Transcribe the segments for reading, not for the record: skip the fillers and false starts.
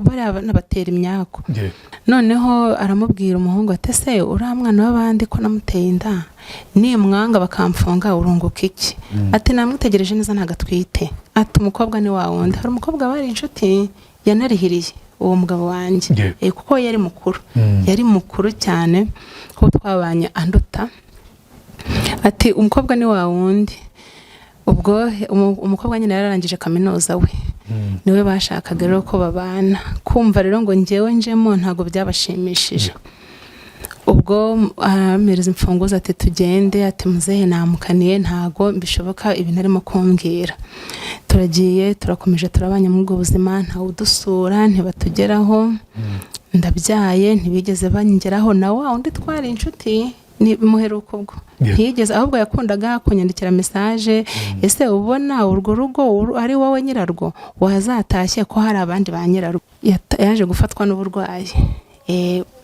Bariya bana batera imyaku. Noneho aramubwira umuhungu ati: "Ese uriya mwana w'abandi ko namuteye inda, nimwanga bakamfunga urunguka iki?" Ati: "Namwitegereje neza, ntabwo atwite." Ati: "Umukobwa ni wa wundi." Hari umukobwa bari inshuti yanarihiriye uwo mugabo wanjye. Kuko yari mukuru, yari mukuru cyane kuko twabanye anduta. Ati: "Umukobwa ni wa wundi." Ubwo umukobwa nyine yararangije kaminuza, we niwe bashakaga rero ko babana. Kumva rero ngo ngewe njemo ntabwo byabashimishije. Ubwo arampereza imfunguzo ati: "Tugende." Ati: "Muzehe namukaniye, ntago bishoboka ibintu arimo kumbwira." Turagiye, turakomeje, turabanye muri ubwo buzima, ntawe udusura, ntibatugeraho. Ndabyaye, ntibigeze bangeraho, na wa undi twari inshuti ni muheruka ubwo. Ntiyigeze, ahubwo yakundaga kunyandikira message: "Ese ubona urwo rugo ari wowe nyirarwo? Wazatashye ko hari abandi ba nyirarwo?" Yaje gufatwa n'uburwayi.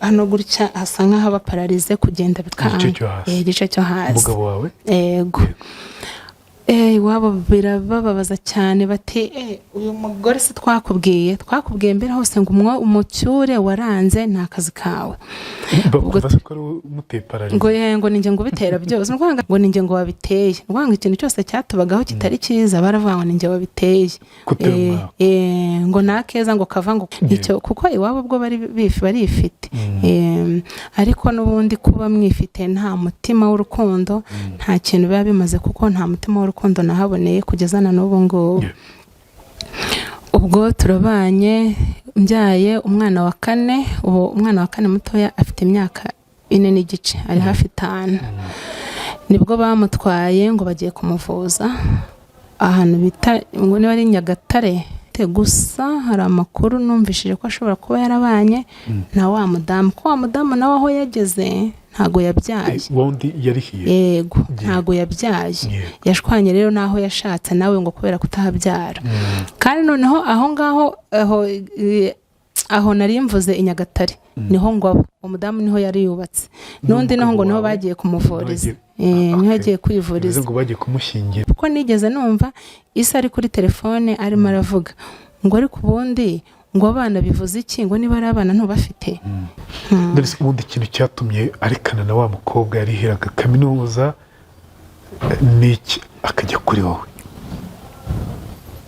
Hano gutya hasa nk'aho aba paralysé, kugenda bikanga. Igice cyo hasi. Igice cyo hasi. Umugabo wawe? Yego. Iwabo birabababaza cyane, bati: "Uyu mugore se twakubwiye, twakubwiye mbere hose ngo umucyure waranze, ni akazi kawe." Bakumva se ko ari umuteye paralysie? Ngo ngo ninjye ngo ubitera byose, ni ukuvuga ngo ninjye ngo wabiteye. Ni ukuvuga ngo ikintu cyose cyatubagaho kitari cyiza, baravuga ngo ninjye wabiteye. Kutera umwaku. Ngo nakeza ngo kava ngo icyo, kuko iwabo ubwo bari barifite. Ariko n'ubundi kuba mwifite nta mutima w'urukundo, nta kintu biba bimaze, kuko nta mutima w'urukundo nahaboneye kugeza na n'ubu ngubu. Ubwo turabanye, mbyaye umwana wa kane. Ubu umwana wa kane mutoya afite imyaka 4 n'igice, ari hafi 5. Nibwo bamutwaye ngo bagiye kumuvuza ahantu bita ngo niba ari Nyagatare. Gusa hari amakuru numvishije ko ashobora kuba yarabanye na wa mudamu, ko wa mudamu nawe aho yageze ntago yabyaye. Wa wundi yarihiye? Yego, ntago yabyaye. Yashwanye rero n'aho yashatse nawe ngo kubera kutahabyara. Kandi noneho aho ngaho aho nari mvuze i Nyagatare, niho ngo abo uwo mudamu niho yari yubatse n'undi, naho ngo niho wawe? bagiye kumuvuriza. Niho Niho yagiye kwivuriza. Bivuze ngo bagiye kumushyingira. Kuko nigeze numva isi ari kuri telefone arimo aravuga ngo: "Ariko ubundi ngo abana bivuze iki? Ngo niba ari abana ntubafite." None se ubundi ikintu cyatumye arekana na wa mukobwa yarihiraga kaminuza ni iki, akajya kuri wowe?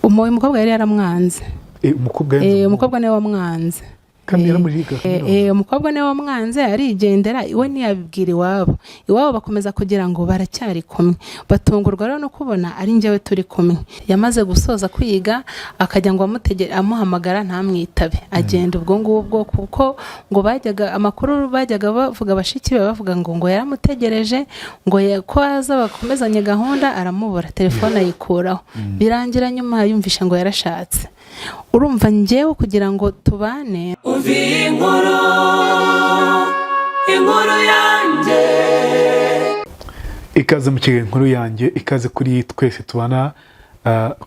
Umukobwa yari yaramwanze. Umukobwa yanze umuhungu. Umukobwa niwe wamwanze. Kandi yaramurihiga kaminuza. Umukobwa niwe wamwanze, arigendera, iwe ntiyabibwira iwabo. Iwabo bakomeza kugira ngo baracyari kumwe, batungurwa rero no kubona ari njyewe turi kumwe. Yamaze gusoza kwiga, akajya ngo amutegere, amuhamagara ntamwitabe, agenda ubwo ngubwo, kuko ngo bajyaga amakuru bajyaga bavuga, bashiki be bavuga ngo yaramutegereje ngo ko aza bakomezanye gahunda, aramubura, telefone ayikuraho. Birangira nyuma yumvishe ngo yarashatse. Urumva njyewe kugira ngo tubane Umva iyi nkuru, inkuru yanjye. Ikaze mu kiganiro Inkuru Yanjye, ikaze kuri twese tubana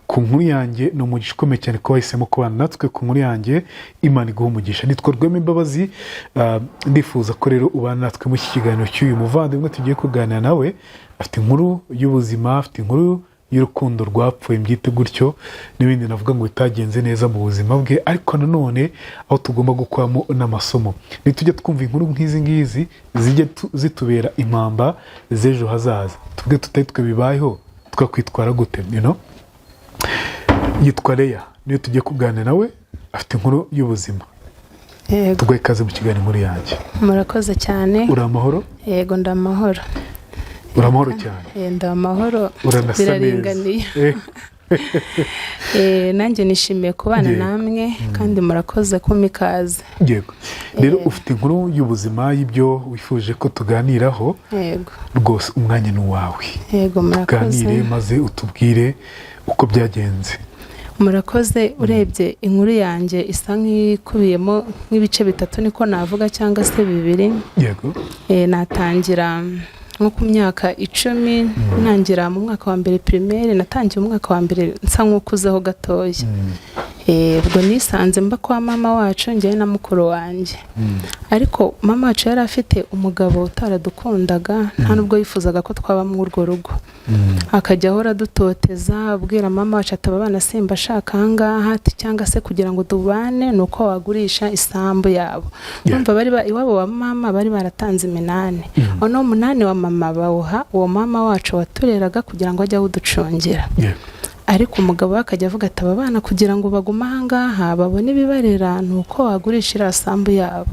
ku Nkuru Yanjye. Ni umugisha ukomeye cyane ko wahisemo kubana natwe ku Nkuru Yanjye. Imana iguha umugisha. Nitwa Rwema Imbabazi. Ndifuza ko rero ubana natwe muri iki kiganiro cy'uyu muvandimwe tugiye kuganira nawe. Afite inkuru y'ubuzima, afite inkuru y'urukundo rwapfuye, mbyite gutyo, n'ibindi navuga ngo bitagenze neza mu buzima bwe, ariko nanone aho tugomba gukuramo n'amasomo. Nitujya twumva inkuru nk'izi ngizi, zijye zitubera impamba z'ejo hazaza, tuvuge tutari twe bibayeho twakwitwara gute? Yitwa Leya, niyo tugiye kuganira nawe, afite inkuru y'ubuzima. Yego. Tuguhe ikaze mu kiganiro Inkuru Yanjye. Murakoze cyane. Uri amahoro? Yego, ndamahoro. Uri amahoro cyane. Ndi amahoro. Uranasa neza. Biraringaniye. Nanjye nishimiye kubana namwe, kandi murakoze kumpa ikaze. Yego, rero ufite inkuru y'ubuzima y'ibyo wifuje ko tuganiraho. Yego. Rwose umwanya ni uwawe. Yego, murakoze. Tuganire maze utubwire uko byagenze. Murakoze. Urebye inkuru yanjye isa nk'ikubiyemo nk'ibice bitatu, niko navuga, cyangwa se bibiri. Natangira nko ku myaka 10, ntangira mu mwaka wa mbere primaire. Natangiye umwaka wa mbere nsa nk'ukuzeho gatoya. Ubwo nisanze mba kwa mama wacu, njyewe na mukuru wanjye. Ariko mama wacu yari afite umugabo utaradukundaga, nta nubwo yifuzaga ko twaba muri urwo rugo. Akajya ahora adutoteza, abwira mama wacu ati: "Aba bana simba ashaka ahangaha," ati cyangwa se kugira ngo tubane ni uko wagurisha isambu yabo. Urumva bari iwabo wa mama bari baratanze iminani, noneho umunani wa mama bawuha uwo mama wacu watureraga kugira ngo ajye awuducungira. Ariko umugabo we akajya avuga ati: "Aba bana kugira ngo bagume ahangaha babone ibibarera ni uko wagurisha iriya sambu yabo."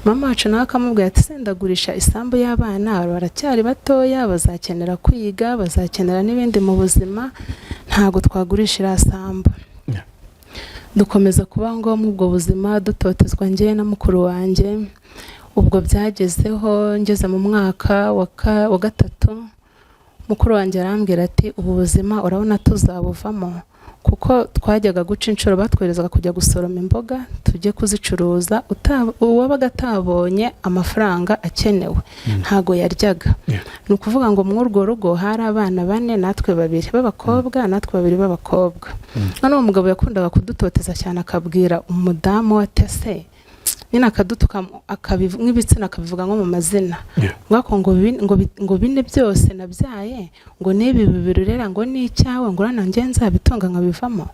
Mama wacu nawe akamubwira ati: "Sendagurisha isambu y'abana? Baracyari batoya, bazakenera kwiga, bazakenera n'ibindi mu buzima, ntabwo twagurisha iriya sambu." Dukomeza kuba ngo muri ubwo buzima dutotezwa, njye na mukuru wanjye. Ubwo byagezeho ngeze mu mwaka wa gatatu, mukuru wanjye arambwira ati: "Ubu buzima urabona tuzabuvamo?" Kuko twajyaga guca inshuro, batwoherezaga kujya gusoroma imboga tujye kuzicuruza. Uwabaga atabonye amafaranga akenewe ntago yaryaga. Ni ukuvuga ngo muri urwo rugo hari abana bane, natwe babiri b'abakobwa, natwe babiri b'abakobwa. Noneho umugabo yakundaga kudutoteza cyane, akabwira umudamu wa tese nyine, akadutuka nk'ibitsina, akabivuga nko mu mazina. Ngo ako ngo bine byose nabyaye, ngo n'ibi bibiri urera ngo ni icyawe, ngo urabona njye nzabitunga nkabivamo,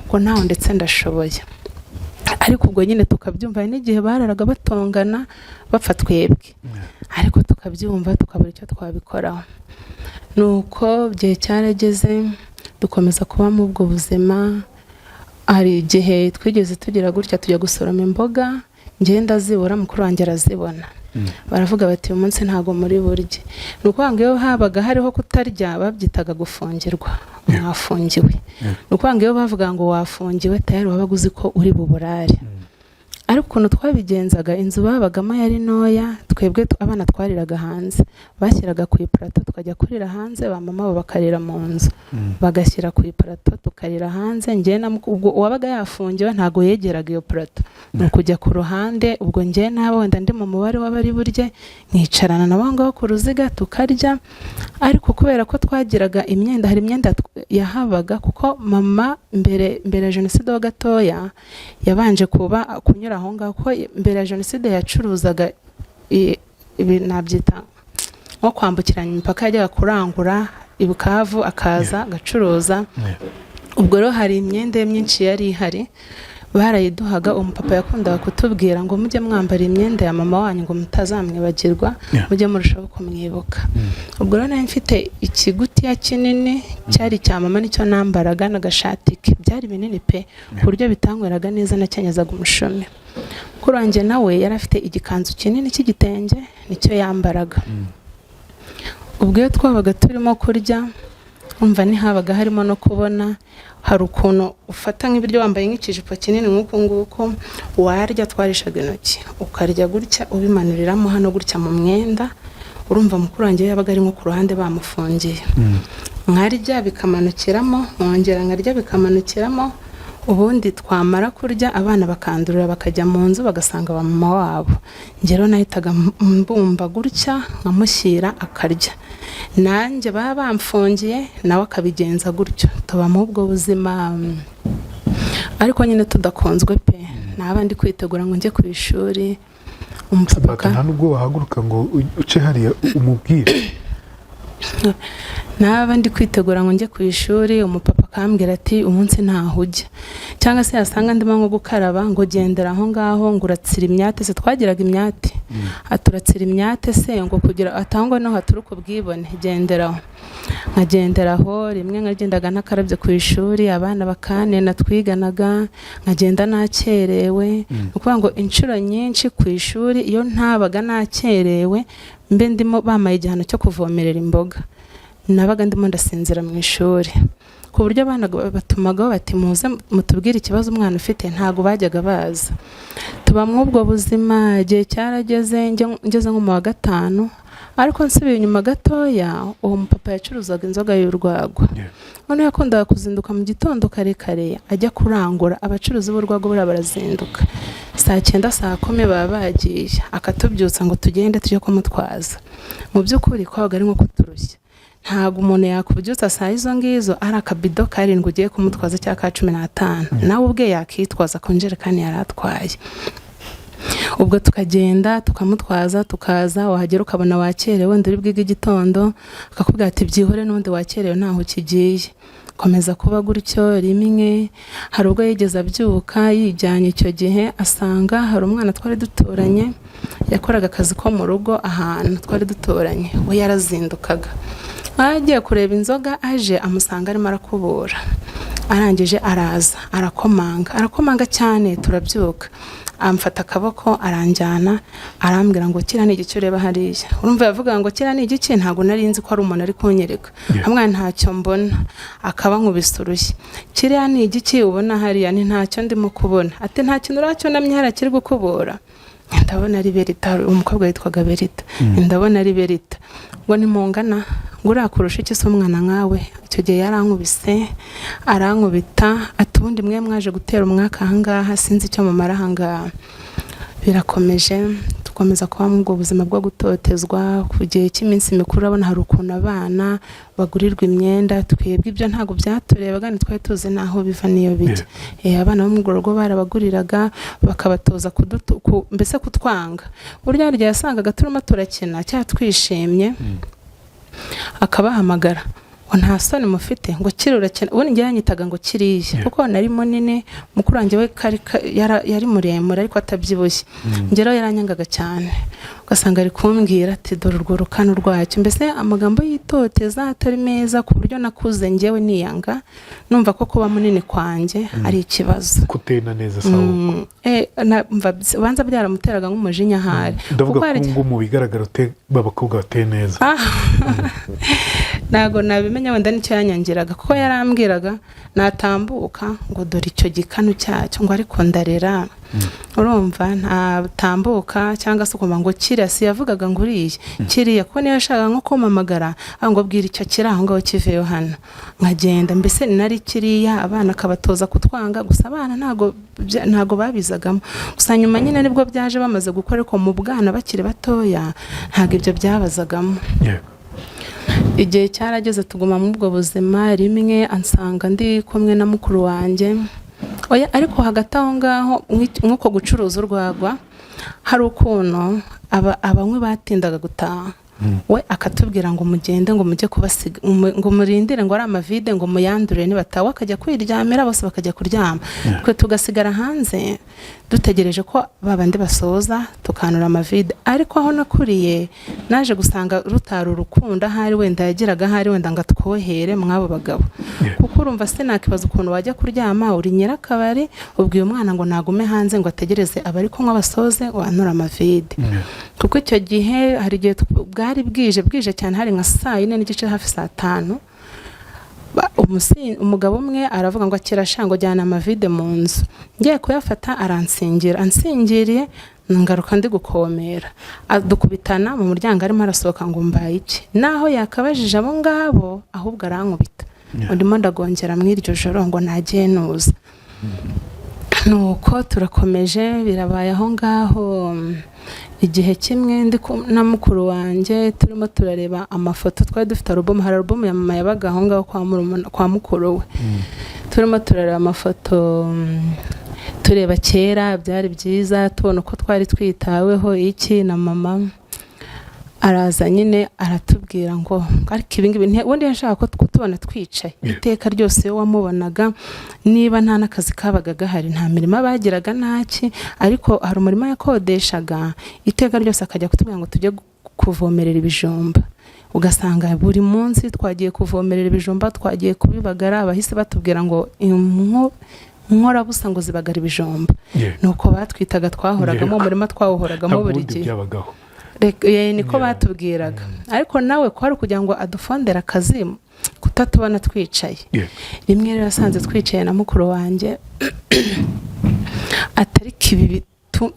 ngo ntawe ndetse ndashoboye. Ariko ubwo nyine tukabyumva. Hari n'igihe bararaga batongana bapfa twebwe, ariko tukabyumva tukabura icyo twabikoraho. Nuko igihe cyarageze dukomeza kuba muri ubwo buzima. Hari igihe twigeze tugira gutya tujya gusoroma imboga, ngenda zibura, mukuru wanjye arazibona. Baravuga bati: "Uyu munsi ntabwo muri burye." Ni ukuvuga ngo iyo habaga hariho kutarya babyitaga gufungirwa, mwafungiwe. Ni ukuvuga ngo iyo bavuga ngo wafungiwe, tayari wabaga uzi ko uri buburare. Ariko ukuntu twabigenzaga, inzu babagamo yari ntoya. Twebwe abana twariraga hanze, bashyiraga ku iparato tukajya kurira hanze, ba mama bo bakarira mu nzu. Bagashyira ku iparato tukarira hanze, njye na ubwo uwabaga yafungiwe ntabwo yegeraga iyo purato, ni ukujya ku ruhande. Ubwo njye n'abo wenda ndi mu mubare w'abari burye, nkicarana nabo ngaho ku ruziga tukarya. Ariko kubera ko twagiraga imyenda, hari imyenda yahabaga, kuko mama mbere ya jenoside ho gatoya yabanje kuba kunyura aho ngaho, kuko mbere ya jenoside yacuruzaga ibi nabyita nko kwambukiranya imipaka, yajyaga kurangura i Bukavu akaza agacuruza. Ubwo rero hari imyenda ye myinshi yari ihari, barayiduhaga. Umupapa yakundaga kutubwira ngo: "Mujye mwambara imyenda ya mama wanyu," ngo mutazamwibagirwa, mujye murushaho kumwibuka. Ubwo rero nari mfite ikigutiya kinini cyari icya mama, nicyo nambaraga n'agashati ke. Byari binini pe, ku buryo bitanyweraga neza, nakenyezaga umushumi. Mukuru wanjye nawe yari afite igikanzu kinini cy'igitenge, nicyo yambaraga. Ubwo iyo twabaga turimo kurya, umva, ntihabaga harimo no kubona. Hari ukuntu ufata nk'ibiryo wambaye nk'ikijipo kinini nk'uku nguku, warya, twarishaga intoki, ukarya gutya ubimanuriramo hano gutya mu mwenda. Urumva mukuru wanjye yabaga ari nko ku ruhande bamufungiye, nkarya bikamanukiramo, nkongera nkarya bikamanukiramo. Ubundi twamara kurya abana bakandurura bakajya mu nzu bagasanga ba mama wabo. Njye rero nahitaga mbumba gutya nkamushyira akarya, nanjye baba bamfungiye nawe akabigenza gutyo. Tuba muri ubwo buzima ariko nyine tudakunzwe pe. Naba ndi kwitegura ngo njye ku ishuri, umupapa Nta nubwo wahaguruka ngo uce hariya umubwire? Naba ndi kwitegura ngo njye ku ishuri, umupapa akambwira ati: "Umunsi ntaho ujya." Cyangwa se yasanga ndimo nko gukaraba, ngo: "Gendera aho ngaho," ngo: "Uratsira imyate se?" Twagiraga imyate. Ati: "Uratsira imyate se?" Ngo kugira atangwa no haturuka ubwibone, genderaho. Nkagenderaho. Rimwe nkagendaga ntakarabye ku ishuri, abana bakanena twiganaga, nkagenda nakerewe. Ni ukuvuga ngo inshuro nyinshi ku ishuri iyo ntabaga nakerewe, mbe ndimo bamaye igihano cyo kuvomerera imboga, nabaga ndimo ndasinzira mu ishuri, ku buryo abana batumagaho bati: "Muze mutubwire ikibazo umwana ufite," ntabwo bajyaga baza. Tuba muri ubwo buzima. Igihe cyarageze ngeze nko mu wa gatanu. Ariko nsubiye inyuma gatoya, uwo mupapa yacuruzaga inzoga y'urwagwa. Noneho yakundaga kuzinduka mu gitondo kare kare ajya kurangura. Abacuruzi b'urwagwa buriya barazinduka saa 9, saa 10 baba bagiye, akatubyutsa ngo tugende tujye kumutwaza. Mu by'ukuri kwabaga ari nko kuturushya. Ntabwo umuntu yakubyutsa saa izo ngizo ari akabido 7 ugiye kumutwaza cyangwa ka 15. Nawe ubwe yakitwaza ku njerekani yari atwaye. Ubwo tukagenda tukamutwaza, tukaza, wahagera ukabona wakerewe, wenda uri bwige igitondo, akakubwira ati: "Byihore, n'ubundi wakerewe, ntaho ukigiye." Komeza kuba gutyo. Rimwe hari ubwo yigeze abyuka yijyanye, icyo gihe asanga hari umwana twari duturanye yakoraga akazi ko mu rugo ahantu twari duturanye, we yarazindukaga agiye kureba inzoga, aje amusanga arimo arakubura. Arangije araza arakomanga, arakomanga cyane, turabyuka, amfata akaboko aranjyana, arambwira ngo: "Kiriya ni igiki ureba hariya?" Urumva yavuga ngo: "Kiriya ni igiki?" Ntabwo nari nzi ko ari umuntu ari kunyereka. Hamwe ntacyo mbona, akaba nkubise urushyi: "Kiriya ni igiki ubona hariya?" Ni ntacyo ndimo kubona. Ati: "Nta kintu uracyunamye hariya kiri gukubura?" Ndabona ari Berita. Umukobwa witwaga Berita. Ndabona ari Berita. Ngo: "Nimungana?" Ngo: "Uriya kurusha iki se, umwana nkawe?" Icyo gihe yarankubise, arankubita, ati: "Ubundi mwe mwaje gutera umwaka ahangaha, sinzi icyo mumara ahangaha." Birakomeje, dukomeza kuba muri ubwo buzima bwo gutotezwa. Ku gihe cy'iminsi mikuru, urabona hari ukuntu abana bagurirwa imyenda, twebwe ibyo ntabwo byaturebaga, ntitwari tuzi n'aho biva n'iyo bijya. Abana bo muri urwo rugo barabaguriraga, bakabatoza mbese kutwanga. Burya hari igihe yasangaga turimo turakina cyangwa twishimye, akabahamagara ngo: "Nta soni mufite?" Ngo: "Kiri urakina." Ubundi njye yanyitaga ngo kiriya, kuko nari munini, mukuru wanjye we yari muremure ariko atabyibushye. Njye rero yaranyangaga cyane, ugasanga ari kumbwira ati: "Dore urwo rukano rwacyo." Mbese amagambo y'itoteza atari meza, ku buryo nakuze njyewe niyanga, numva ko kuba munini kwanjye ari ikibazo. Kutena neza sawa. Ubanza byaramuteraga nk'umujinya ahari. Ndavuga Kuko ko ubu ngubu mu bigaragara b'abakobwa bateye neza. Ah, ntabwo nabimenya, wenda nicyo yanyangiraga, kuko yarambwiraga natambuka ngo: "Dore icyo gikanu cyacyo." Ngo ariko ndarera, urumva ntatambuka, cyangwa se ukumva ngo kiriya, si yavugaga ngo uriya, kiriya, kuko niyo yashakaga nko kumpamagara ngo: "Bwira icyo kiri aho ngaho kiveyo hano." Nkagenda, mbese nari kiriya. Abana akabatoza kutwanga. Gusa abana ntabwo babizagamo. Gusa nyuma nyine nibwo byaje bamaze gukora, ariko mu bwana bakiri batoya ntabwo ibyo byabazagamo. Igihe cyarageze tuguma muri ubwo buzima. Rimwe ansanga ndi kumwe na mukuru wanjye. Oya, ariko hagati aho ngaho mw'uko gucuruza urwagwa, hari ukuntu abanywi batindaga gutaha, we akatubwira ngo: "Mugende," ngo: "mujye kubasiga," ngo: "murindire," ngo: "ari amavide," ngo: "muyandure nibataha." Akajya kwiryamira, bose bakajya kuryama, twe tugasigara hanze dutegereje ko babandi basoza tukanura amavide. Ariko aho nakuriye naje gusanga rutari urukundo, ahari wenda yagiraga, ahari wenda ngo atwohere mw'abo bagabo, kuko urumva sinakibaza ukuntu wajya kuryama uri nyirakabari, ubwiye umwana ngo nagume hanze ngo ategereze abari kunywa basoze wanura amavide. Kuko icyo gihe hari igihe bwari bwije, bwije cyane, hari nka saa 4:30, hafi saa 5. Umugabo umwe aravuga ngo: "Akira sha," ngo: "jyana amavide mu nzu." Ngiye kuyafata aransingira, ansingiriye ngaruka ndi gukomera, adukubitana mu muryango arimo arasohoka ngo: "Mbaye iki?" Naho yakabajije abo ngabo, ahubwo arankubita. Ndimo ndagongera muri iryo joro ngo nagiye nuza. Nuko turakomeje, birabaye aho ngaho. Igihe kimwe ndi na mukuru wanjye turimo turareba amafoto, twari dufite alubumu, hari alubumu ya mama yabaga aho ngaho kwa mukuru we. Turimo turareba amafoto, tureba kera byari byiza, tubona uko twari twitaweho iki na mama. Araza nyine aratubwira ngo: "Ariko ibingibi ubundi yashaka ko kutubona twicaye." Iteka ryose iyo wamubonaga, niba nta n'akazi kabaga gahari, nta mirima bagiraga ntaki, ariko hari umurima yakodeshaga, iteka ryose akajya kutubwira ngo tujye kuvomerera ibijumba. Ugasanga buri munsi twagiye kuvomerera ibijumba, twagiye kubibagara. Abahise batubwira ngo inkorabusa ngo zibagara ibijumba. Nuko batwitaga, twahoragamo umurima, twawuhoragamo Ntabwo buri ubundi gihe. byabagaho. Niko batubwiraga, ariko nawe kwari kugira ngo adufondere akazi kutatubona twicaye. Rimwe rero yasanze twicaye na mukuru wanjye, atariko ibi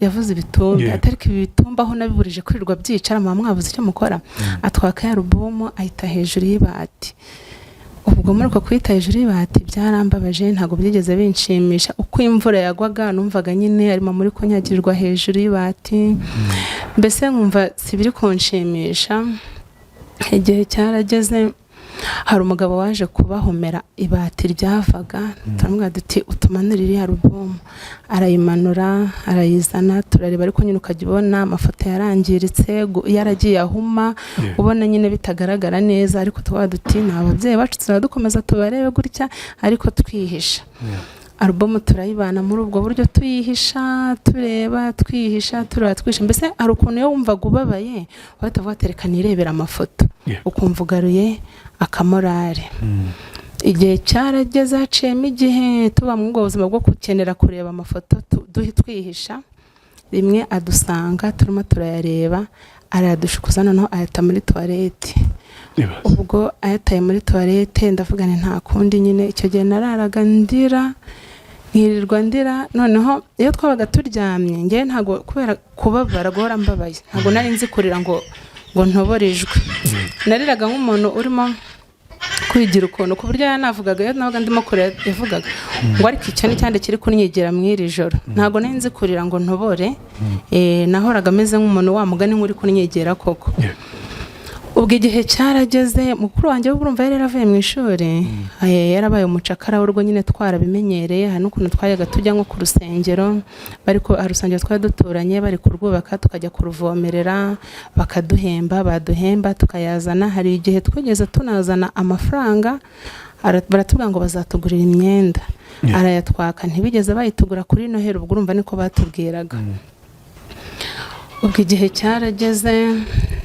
yavuze ibitumbi, atariko ibi bitumba aho nabiburije kwirirwa byicara, muba mwabuze icyo mukora? Atwaka ya rubumu ahita hejuru y'ibati. Ubwo muri uko kuyita hejuru y'ibati byarambabaje, ntabwo byigeze binshimisha. Uko imvura yagwaga numvaga nyine arimo muri kunyagirwa hejuru y'ibati, mbese nkumva si biri kunshimisha. Igihe cyarageze. Hari umugabo waje kubahomera ibati ryavaga, turamubwira duti: "Utumanure iriya alubumu." Arayimanura, arayizana, turareba, ariko nyine ukajya ubona amafoto yarangiritse, yaragiye ahuma, ubona nyine bitagaragara neza, ariko tuba duti: "Ni ababyeyi bacu, tuzaba dukomeza tubarebe gutya," ariko twihisha. Alubumu turayibana muri ubwo buryo, tuyihisha, tureba, twihisha, tureba, twihisha. Mbese hari ukuntu iyo wumvaga ubabaye wahita uvuga ati: "Reka nirebere amafoto," ukumva ugaruye akamorale. Igihe cyarageze, haciyemo igihe tuba muri ubwo buzima bwo gukenera kureba amafoto twihisha. Rimwe adusanga turimo turayareba, arayadushukuza, noneho ayata muri toilette. Ibaze. Ubwo ayataye muri toilette, ndavuga nti nta kundi nyine. Icyo gihe nararaga ndira, nkirirwa ndira. Noneho iyo twabaga turyamye, ngewe ntabwo, kubera kubabara, guhora mbabaye, ntabwo nari nzi kurira ngo ntobore ijwi. Nariraga nk'umuntu urimo kwigira ukuntu, ku buryo yanavugaga, iyo nabaga ndimo kurira yavugaga ngo: "Ariko icyo ni cyandi kiri kunyigira mu iri joro?" Ntabwo nari nzi kurira ngo ntobore. Nahoraga ameze nk'umuntu wa mugani nk'uri kunyigira koko. Ubwo igihe cyarageze, mukuru wanjye we urumva yari yaravuye mu ishuri, yarabaye umucakara w'urugo nyine, twarabimenyereye. Hari n'ukuntu twajyaga tujya nko ku rusengero, bari ku hari urusengero twari duturanye bari kurwubaka, tukajya kuruvomerera bakaduhemba, baduhemba tukayazana. Hari igihe twigeze tunazana amafaranga, baratubwira ngo bazatugurira imyenda, arayatwaka, ntibigeze bayitugura kuri Noheli. Ubwo urumva niko batubwiraga. Ubwo igihe cyarageze,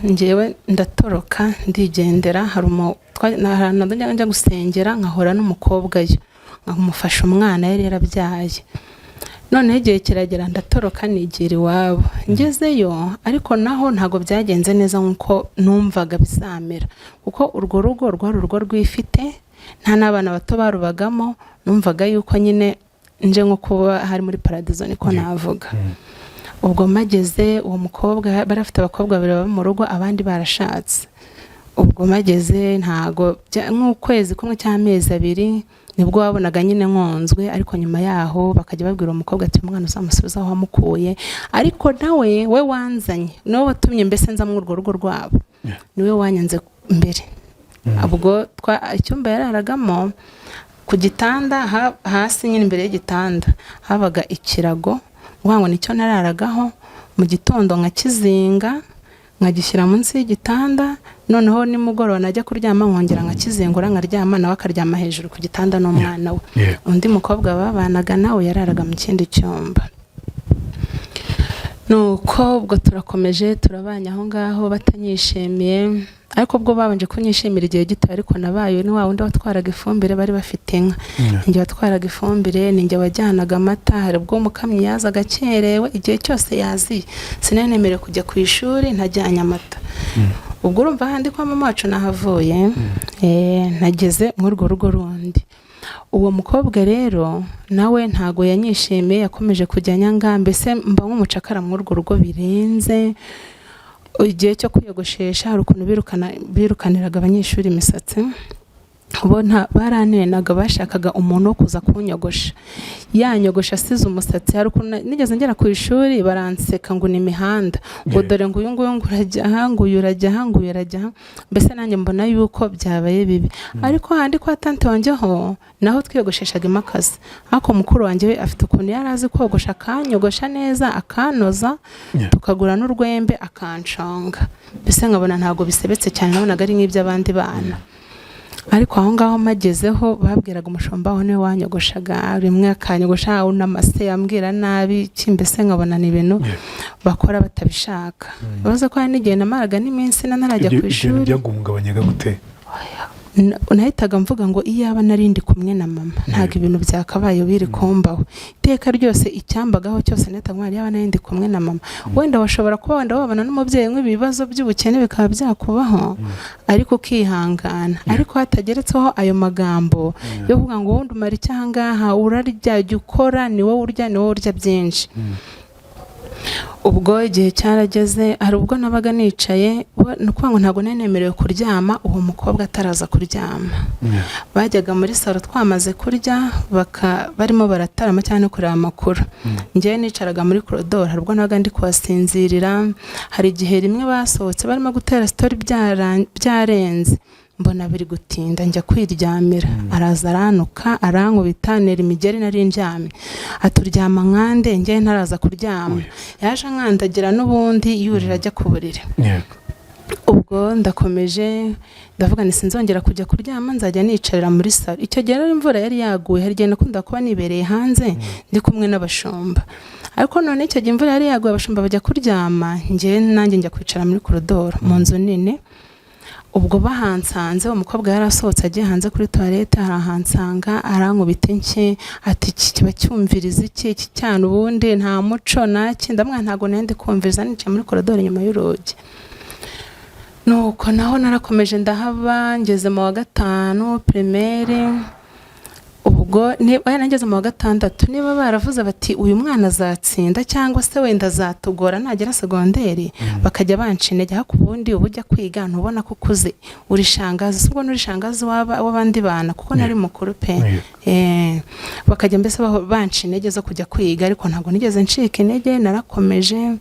ngewe ndatoroka, ndigendera. Hari ahantu njya gusengera, nkahura n'umukobwa yo, nkamufasha umwana yari yarabyaye. Noneho igihe kiragera, ndatoroka, nigira iwabo. Ngezeyo ariko naho ntabwo byagenze neza nk'uko numvaga bizamera, kuko urwo rugo rwari urugo rwifite, nta n'abana bato barubagamo. Numvaga yuko nyine nje nko kuba hari muri paradizo, niko navuga. Ubwo mageze, uwo mukobwa bari bafite abakobwa babiri baba mu rugo, abandi barashatse. Ubwo mageze, ntago nk'ukwezi kumwe cyangwa amezi 2 nibwo wabonaga nyine nkonzwe, ariko nyuma yaho bakajya babwira uwo mukobwa ati: "Umwana uzamusubize aho wamukuye." Ariko nawe we wanzanye, niwe watumye mbese nza muri urwo rugo rwabo, niwe wanyanze mbere. Ubwo icyumba yararagamo, ku gitanda hasi nyine imbere y'igitanda habaga ikirago, ukuvuga ngo nicyo nararagaho. Mu gitondo nkakizinga, nkagishyira munsi y'igitanda, noneho nimugoroba najya kuryama nkongera nkakizingura, nkaryama, nawe akaryama hejuru ku gitanda n'umwana we. Undi mukobwa babanaga nawe yararaga mu kindi cyumba. Nuko ubwo turakomeje, turabanye aho ngaho batanyishimiye, ariko ubwo babanje kunyishimira igihe gito. Ariko nabaye ni wa wundi watwaraga ifumbire, bari bafite inka. Ninjye watwaraga ifumbire, ninjye wajyanaga amata. Hari ubwo umukamyi yazaga akerewe, igihe cyose yaziye sinari nemerewe kujya ku ishuri ntajyanye amata. Ubwo urumva ahandi kwa mama wacu nahavuye, nageze muri urwo rugo rundi. Uwo mukobwa rero nawe ntago yanyishimiye, yakomeje kujya anyanga, mbese mba nk'umucakara muri urwo rugo birenze. Igihe cyo kwiyogoshesha, hari ukuntu birukaniraga abanyeshuri imisatsi, bo baranenaga, bashakaga umuntu wo kuza kunyogosha, yanyogosha asize umusatsi. Hari ukuntu nigeze ngera ku ishuri baranseka ngo ni imihanda, ngo dore ngo uyu nguyu ngo urajya aha, ngo uyu urajya aha, ngo uyu urajya aha. Mbese nanjye mbona yuko byabaye bibi. Ariko handi kwa tante wanjye ho naho twiyogosheshaga imakasi, ariko mukuru wanjye we afite ukuntu yari azi kogosha, akanyogosha neza, akanoza, tukagura n'urwembe, akanconga, mbese nkabona ntabwo bisebetse cyane, nabonaga ari nk'iby'abandi bana. Ariko aho ngaho magezeho, babwiraga umushumba aho, niwe wanyogoshaga, rimwe akanyogosha unamase, ambwira nabi iki, mbese nkabona ni ibintu bakora batabishaka. Bavuze ko hari n'igihe namaraga n'iminsi ntarajya ku Ibyo bintu ishuri. Byaguhungabanyaga gute? Nahitaga mvuga ngo iyaba nari ndi kumwe na mama, ntabwo ibintu byakabaye biri kumbaho iteka ryose. Icyambagaho cyose nahitaga mvuga: "Iyaba nari ndi kumwe na mama." Wenda washobora kuba wenda wabana n'umubyeyi nk'ibibazo by'ubukene bikaba byakubaho, ariko ukihangana, ariko hatageretseho ayo magambo yo kuvuga ngo: "Wundi umara iki aha ngaha? Urarya, jya ukora, ni wowe urya, ni wowe urya byinshi." Ubwo igihe cyarageze, hari ubwo nabaga nicaye, ni ukuvuga ngo ntabwo nari nemerewe kuryama uwo mukobwa ataraza kuryama. Bajyaga muri salo twamaze kurya, barimo baratarama cyangwa no kureba amakuru, njyewe nicaraga muri korodoro. Hari ubwo nabaga ndi kuhasinzirira. Hari igihe rimwe basohotse barimo gutera story, byarenze. Mbona biri gutinda, njya kwiryamira. Araza aranuka, arankubita, nera imigeri. Nari ndyamye, aturyama nkande, njye ntaraza kuryama. Yaje ankandagira n'ubundi, yurira ajya ku buriri. Ubwo ndakomeje, ndavuga nti sinzongera kujya kuryama, nzajya nicarira muri salo. Icyo gihe rero imvura yari yaguye. Hari igihe nakunda kuba nibereye hanze ndi kumwe n'abashumba, ariko none icyo gihe imvura yari yaguye, abashumba bajya kuryama, njye nanjye njya kwicara muri koridoro mu nzu nini. Ubwo bahansanze, umukobwa yari asohotse agiye hanze kuri toilette, arahansanga, arankubita inshyi, ati iki kiba cyumviriza iki, iki cyana ubundi nta muco naki. Ndamwana ntabwo nari ndi kumviriza, nicaye muri koridoro inyuma y'urugi. Nuko naho narakomeje ndahaba, ngeze mu wa gatanu primaire. Ubwo niba nageze mu wa gatandatu, niba baravuze bati uyu mwana azatsinda cyangwa se wenda azatugora nagera segonderi, bakajya banca intege. Ariko ubundi uba ujya kwiga, ntubona ko ukuze, uri shangazi? Si ubwo nturi shangazi w'abandi bana, kuko nari mukuru pe. Bakajya mbese banca intege zo kujya kwiga, ariko ntabwo nigeze ncika intege. Narakomeje,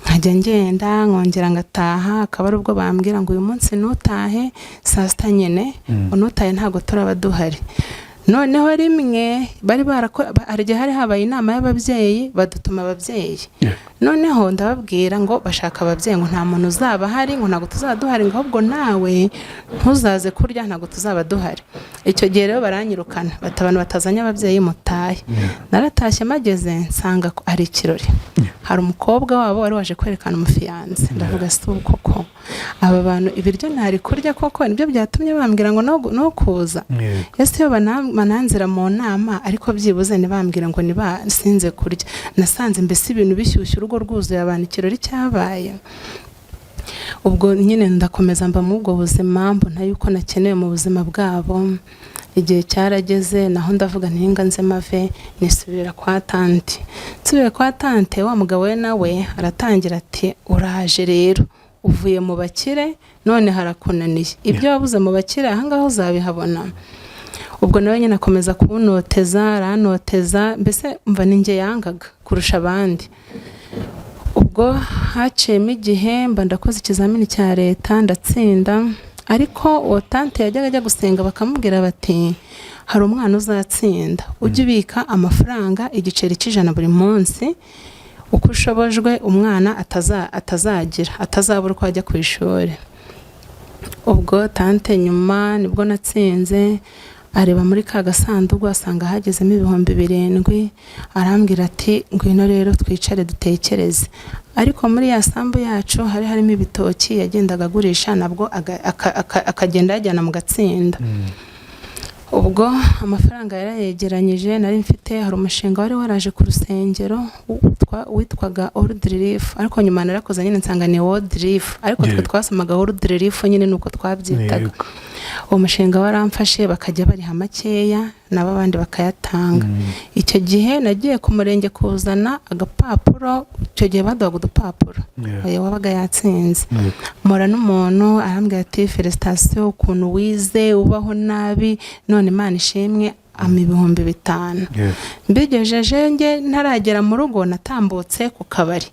nkajya ngenda, nkongera ngataha, akaba ari ubwo bambwira ngo uyu munsi ntutahe saa sita nyine, ntutahe, ntabwo turaba duhari. Noneho rimwe bari barako, hari igihe hari habaye inama y'ababyeyi, badutuma ababyeyi. Noneho ndababwira ngo bashaka ababyeyi, ngo nta muntu uzaba ahari, ngo ntabwo tuzaba duhari, ngo ahubwo nawe ntuzaze kurya, ntabwo tuzaba duhari. Icyo gihe rero baranyirukana, bati abantu batazanye ababyeyi mutahe. Naratashye, mageze nsanga ko ari ikirori, hari umukobwa wabo wari waje kwerekana umufiyanse. Ndavuga si ubu koko aba bantu ibiryo ntari kurya koko nibyo byatumye bambwira ngo no kuza? Ese iyo bananzira mu nama, ariko byibuze ntibambwira ngo niba sinze kurya. Nasanze mbese ibintu bishyushye, urugo rwuzuye abantu, ikirori cyabaye. Ubwo nyine ndakomeza mba muri ubwo buzima, mbona yuko nakenewe mu buzima bwabo. Igihe cyarageze naho ndavuga ntinga nze mave, nisubira kwa tante. Nsubira kwa tante, wa mugabo we nawe aratangira ati uraje rero uvuye mu bakire, none harakunaniye, ibyo wabuze mu bakire ahangaha uzabihabona. Ubwo nawe nyine akomeza kunoteza, aranoteza, mbese mva ni njye yangaga kurusha abandi. Ubwo haciyemo igihe, mba ndakoze ikizamini cya leta, ndatsinda. Ariko uwo tante yajyaga ajya gusenga, bakamubwira bati hari umwana uzatsinda, ujye ubika amafaranga igiceri cy'ijana buri munsi uko ushobojwe, umwana atazagira, atazabura uko ajya ku ishuri. Ubwo tante nyuma nibwo natsinze, areba muri ka gasanduku asanga hagezemo 7000. Arambwira ati ngwino rero twicare dutekereze. Ariko muri ya sambu yacu hari harimo ibitoki yagendaga agurisha, nabwo akagenda yajyana mu gatsinda. Ubwo amafaranga yarayegeranyije nari mfite, hari umushinga wari waraje ku rusengero witwaga Old Relief, ariko nyuma narakoze nyine nsanga ni World Relief, ariko twe twasomaga Old Relief nyine, nuko twabyitaga. Uwo mushinga waramfashe, bakajya bariha makeya nabo abandi bakayatanga. Icyo gihe nagiye ku murenge kuzana agapapuro, icyo gihe baduhaga udupapuro. Oya, wabaga yatsinze. Mpura n'umuntu, arambwira ati félicitations, ukuntu wize ubaho nabi, none Imana ishimwe, ampa 5000. Mbigejeje nge ntaragera mu rugo, natambutse ku kabari,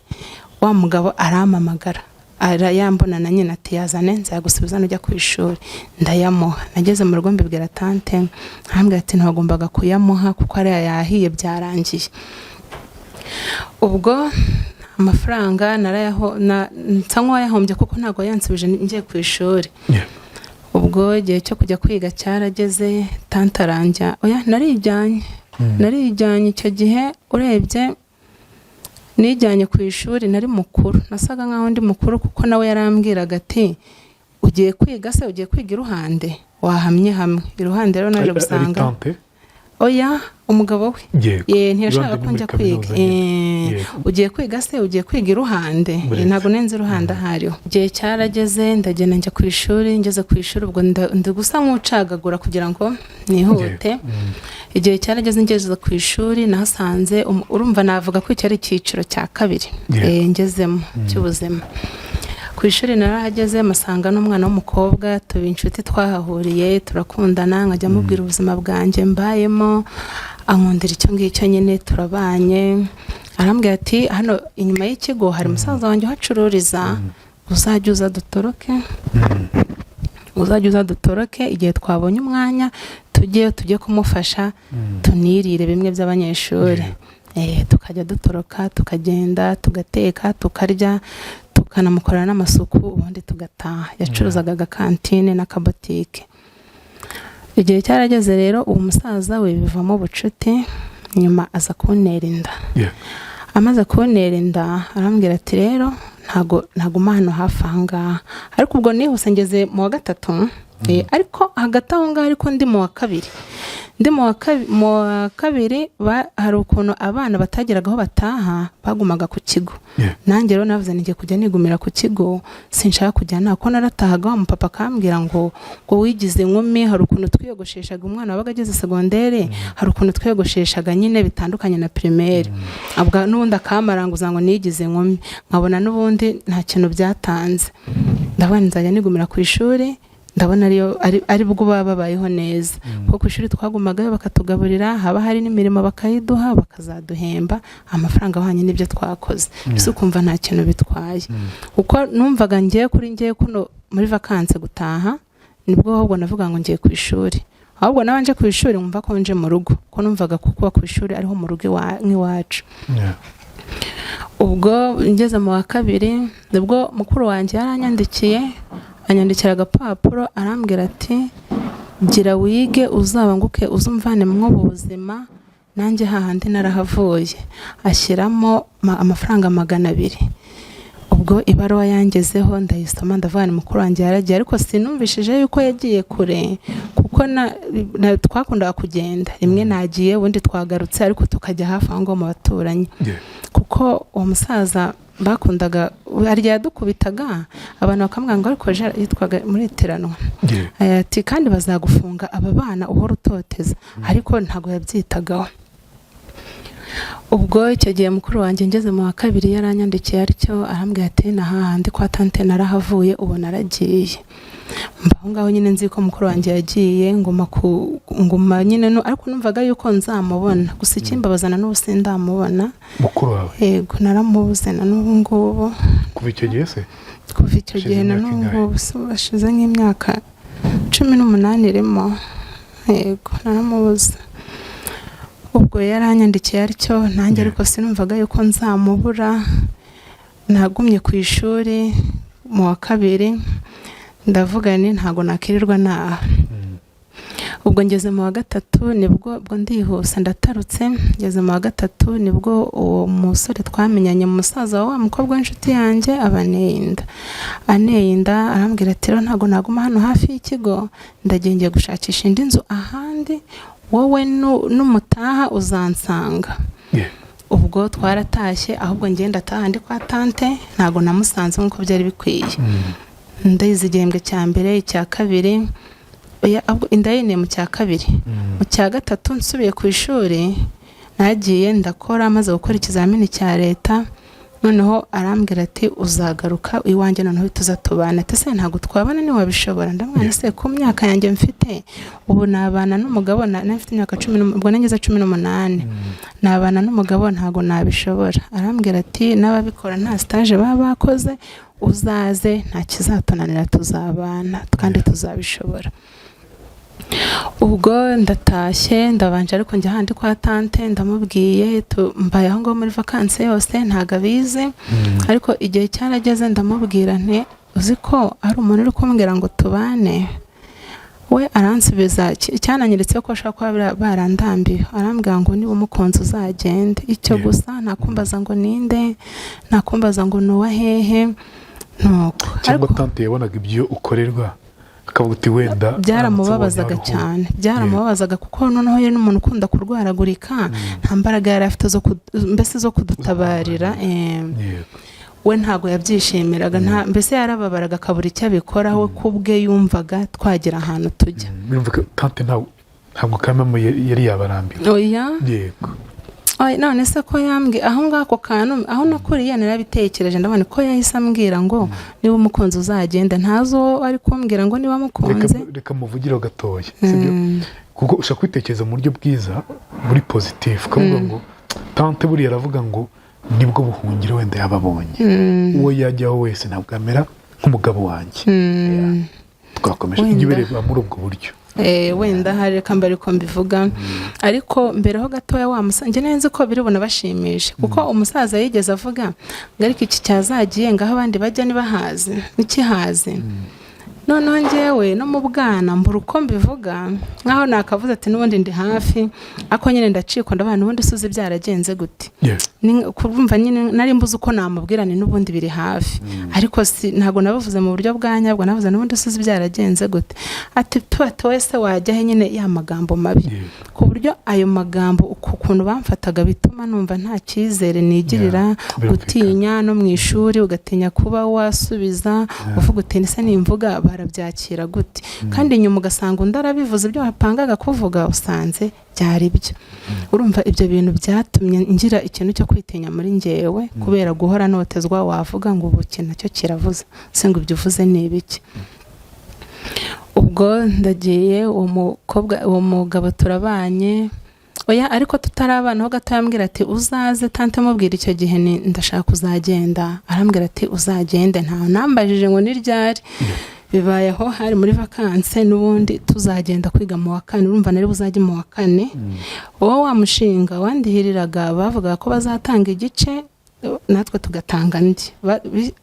wa mugabo arampamagara, arayambona na nyina, ati yazane nzagusubiza nujya ku ishuri. Ndayamuha. Nageze mu rugo mbibwira tante, arambwira ati ntiwagombaga kuyamuha kuko ariya yahiye, byarangiye. Ubwo amafaranga narayaho nsa nk'uwayahombye kuko ntabwo yansubije ngiye ku ishuri. Ubwo igihe cyo kujya kwiga cyarageze, tante aranjya, oya, narijyanye. Narijyanye icyo gihe, urebye nijyanye ku ishuri, nari mukuru, nasaga nkaho ndi mukuru, kuko nawe yarambwiraga ati ugiye kwiga se, ugiye kwiga iruhande, wahamye hamwe iruhande. Rero naje Ari gusanga tante? Oya, umugabo we. Ye, ntiyashakaga Iruhande ko ni njya muri kwiga. kaminuza nyine. Ugiye kwiga se, ugiye kwiga iruhande? Buretse. Ntabwo nenze iruhande ahariho. Igihe cyarageze, ndagenda njya ku ishuri. Ngeze ku ishuri, ubwo ndi gusa nk'ucagagura kugira ngo nihute. Igihe cyarageze, ngeze ku ishuri nahasanze urumva navuga ko icyo ari icyiciro cya kabiri ngezemo cy'ubuzima. Ku ishuri narahageze, masanga n'umwana w'umukobwa, tuba inshuti, twahahuriye turakundana, nkajya mubwira ubuzima bwanjye mbayemo, ankundira icyo ngicyo nyine, turabanye. Arambwira ati hano inyuma y'ikigo hari musaza wanjye uhacururiza, uzajya uza dutoroke. Uzajya uza dutoroke igihe twabonye umwanya, tujye kumufasha, tunirire bimwe by'abanyeshuri." Tukajya dutoroka, tukagenda, tugateka, tukarya, tukanamukorera n'amasuku, ubundi tugataha. Yacuruzaga agakantine n'akabotike. Igihe cyarageze rero, uwo musaza we bivamo ubucuti, nyuma aza kuntera inda. Amaze kuntera inda, arambwira ati: "Rero ntago ntaguma hano hafi aha ngaha." Ariko ubwo nihuse ngeze mu wa gatatu. Ariko hagati aho ngaho, ariko ndi mu wa kabiri, ndi mu wa kabiri, hari ukuntu abana batageraga aho bataha, bagumaga ku kigo. Nanjye rero navuze ngiye kujya nigumira ku kigo, sinshaka kujya nta ko naratahaga, wa mupapa akambwira ngo wigize inkumi. Hari ukuntu twiyogosheshaga, umwana wabaga ageze segondere, hari ukuntu twiyogosheshaga nyine bitandukanye na primaire. Ubwo n'ubundi akamaranguza ngo nigize inkumi, nkabona n'ubundi nta kintu byatanze. Ndabona nzajya nigumira ku ishuri, ndabona ariyo ari bwo baba babayeho neza, kuko ku ishuri twagumagayo bakatugaburira, haba hari n'imirimo bakayiduha, bakazaduhemba amafaranga ahwanye n'ibyo twakoze. Mbese ukumva nta kintu bitwaye, kuko numvaga ngiye kuri ngiye kuno muri vacances gutaha, nibwo ahubwo navuga ngo ngiye ku ishuri. Ahubwo nabanje ku ishuri nkumva ko nje mu rugo, ko numvaga ko kuba ku ishuri ariho mu rugo nk'iwacu. Ubwo ngeze mu wa kabiri, nibwo mukuru wanjye yaranyandikiye, anyandikira agapapuro, arambwira ati: "Gira wige, uzabanguke, uzumvane muri ubu buzima, nanjye hahandi narahavuye." Ashyiramo amafaranga 200. Ubwo ibaruwa yangezeho ndayisoma, ndavuga ni mukuru wanjye yaragiye, ariko sinumvishije yuko yagiye kure, kuko twakundaga kugenda rimwe nagiye, ubundi twagarutse, ariko tukajya hafi aho ngaho mu baturanyi, kuko uwo musaza bakundaga harya yadukubitaga, abantu bakamubwira ngo ariko yitwaga muri iteranwa. Ati: "Kandi bazagufunga, aba bana uhora utoteza." Ariko ntabwo yabyitagaho. Ubwo icyo gihe mukuru wanjye ngeze mu wa kabiri yaranyandikiye atyo, arambwira ati: "Na hahandi kwa tante narahavuye, ubu naragiye." Mba aho ngaho nyine nzi ko mukuru wanjye yagiye, nguma ku nguma nyine ariko numvaga yuko nzamubona. Gusa ikimbabaza, na n'ubu sindamubona. Mukuru wawe? Yego, naramubuze na n'ubu ngubu. Kuva icyo gihe se? Kuva icyo Hashize gihe na imyaka n'ubu ingahe? ngubu hashize nk'imyaka 18 irimo. Yego, naramubuze. Ubwo yaranyandikiye atyo, nanjye ariko sinumvaga yuko nzamubura. Nagumye ku ishuri mu wa kabiri, ndavuga ni ntabwo nakirirwa naha. Ubwo ngeze mu wa gatatu, nibwo ubwo ndihuse ndatarutse, ngeze mu wa gatatu nibwo uwo musore twamenyanye, umusaza wa wa mukobwa w'inshuti yanjye, aba aneye inda. Aneye inda, arambwira ati: "Rero ntabwo naguma hano hafi y'ikigo, ndagiye, ngiye gushakisha indi nzu ahandi, wowe numutaha uzansanga." Ubwo twaratashye, ahubwo ngenda ataha ndi kwa tante, ntabwo namusanze nk'uko byari bikwiye. Ndayize igihembwe cya mbere, icya kabiri, oya, ahubwo inda yineye mu cya kabiri. Mu cya gatatu nsubiye ku ishuri, nagiye ndakora, maze gukora ikizamini cya leta, noneho arambwira ati: "Uzagaruka iwanjye, noneho tuza tubana." Ati: "Se ntabwo twabana, ntiwabishobora?" Ndamwana se ku myaka yanjye mfite ubu nabana n'umugabo? Mfite imyaka cumi ubwo nageze 18, nabana n'umugabo? Ntabwo nabishobora. Arambwira ati: "N'ababikora nta stage baba bakoze, uzaze, nta kizatunanira, tuzabana kandi tuzabishobora." Ubwo ndatashye, ndabanje ariko njya ahandi kwa tante, ndamubwiye, mbaye aho ngaho muri vacances yose, ntabwo abizi. Ariko igihe cyarageze, ndamubwira nti: "Uzi ko ari umuntu uri kumbwira ngo tubane?" We aransubiza, cyananyeretse ko ashobora kuba barandambiwe, arambwira ngo: "Niba umukunzi uzagende." Icyo gusa, ntakumbaza ngo ninde, ntakumbaza ngo ni uwa hehe, nuko. Cyangwa Ariko tante yabonaga ibyo ukorerwa akavuga uti wenda byaramubabazaga aramutse abonye cyane, byaramubabazaga, kuko noneho yari n'umuntu ukunda kurwaragurika, nta mbaraga yari afite zo mbese zo kudutabarira. We ntabwo yabyishimiraga, mbese yarababaraga akabura icyo abikoraho ku bwe, yumvaga twagira ahantu tujya. Birumva ko tante ntabwo kamamo yari yabarambiwe. Oya. Oya, none se ko yambwiye aho ngaho ako kantu aho nakuriye, narabitekereje, ndabona ko yahise ambwira ngo niba umukunzi uzagenda, ntazi uwo ari kumbwira ngo niba amukunze. Reka muvugireho gatoya, sibyo? Kuko ushobora kwitekereza mu buryo bwiza, muri positif, ukavuga ngo tante buriya aravuga ngo nibwo buhungiro wenda yababonye, uwo yajyaho wese ntabwo amera nk'umugabo wanjye. Yeah. Twakomeje. Wenda. Ujye ubireba muri ubwo buryo. Wenda hari, reka mbere uko mbivuga, ariko mbere ho gatoya wa musaza, njye nari nzi ko biri bunabashimishe, kuko umusaza yigeze avuga ngo: "Ariko iki cyazagiye ngaho abandi bajya ntibahaze, ntikihaze." Noneho njyewe no mu bwana mbura uko mbivuga, nkaho nakavuze ati n'ubundi ndi hafi, ariko nyine ndacikwa, ndabaye n'ubundi suzi byaragenze gute. Kurumva nyine nari mbuze uko namubwira ni n'ubundi biri hafi, ariko si ntabwo nabivuze mu buryo bwa nyabwo, navuze n'ubundi suzi byaragenze gute, ati tuba wese wajya he nyine, ya magambo mabi, ku buryo ayo magambo, uku kuntu bamfataga, bituma numva nta cyizere nigirira. Yeah, birumvikana. Gutinya no mu ishuri, ugatinya kuba wasubiza, uvuga uti: "Ese nimvuga barabyakira gute?" Kandi nyuma ugasanga undi arabivuze, ibyo wapangaga kuvuga usanze byari byo. Urumva ibyo bintu byatumye ngira ikintu cyo kwitinya muri njyewe, kubera guhora notezwa, wavuga ngo ubu iki nacyo kiravuze se, ngo ibyo uvuze ni ibiki? Ubwo ndagiye, uwo mukobwa, uwo mugabo turabanye, oya, ariko tutarabana ho gato yambwira ati: "Uzaze tante." Mubwira icyo gihe ni ndashaka kuzagenda, arambwira ati: "Uzagende." Nta nambajije ngo ni ryari. Bibaye aho hari muri vacances, n'ubundi tuzagenda kwiga mu wa kane. Urumva nari buzajye mu wa kane. Uwo wa mushinga wandihiriraga, bavugaga ko bazatanga igice, natwe tugatanga andi.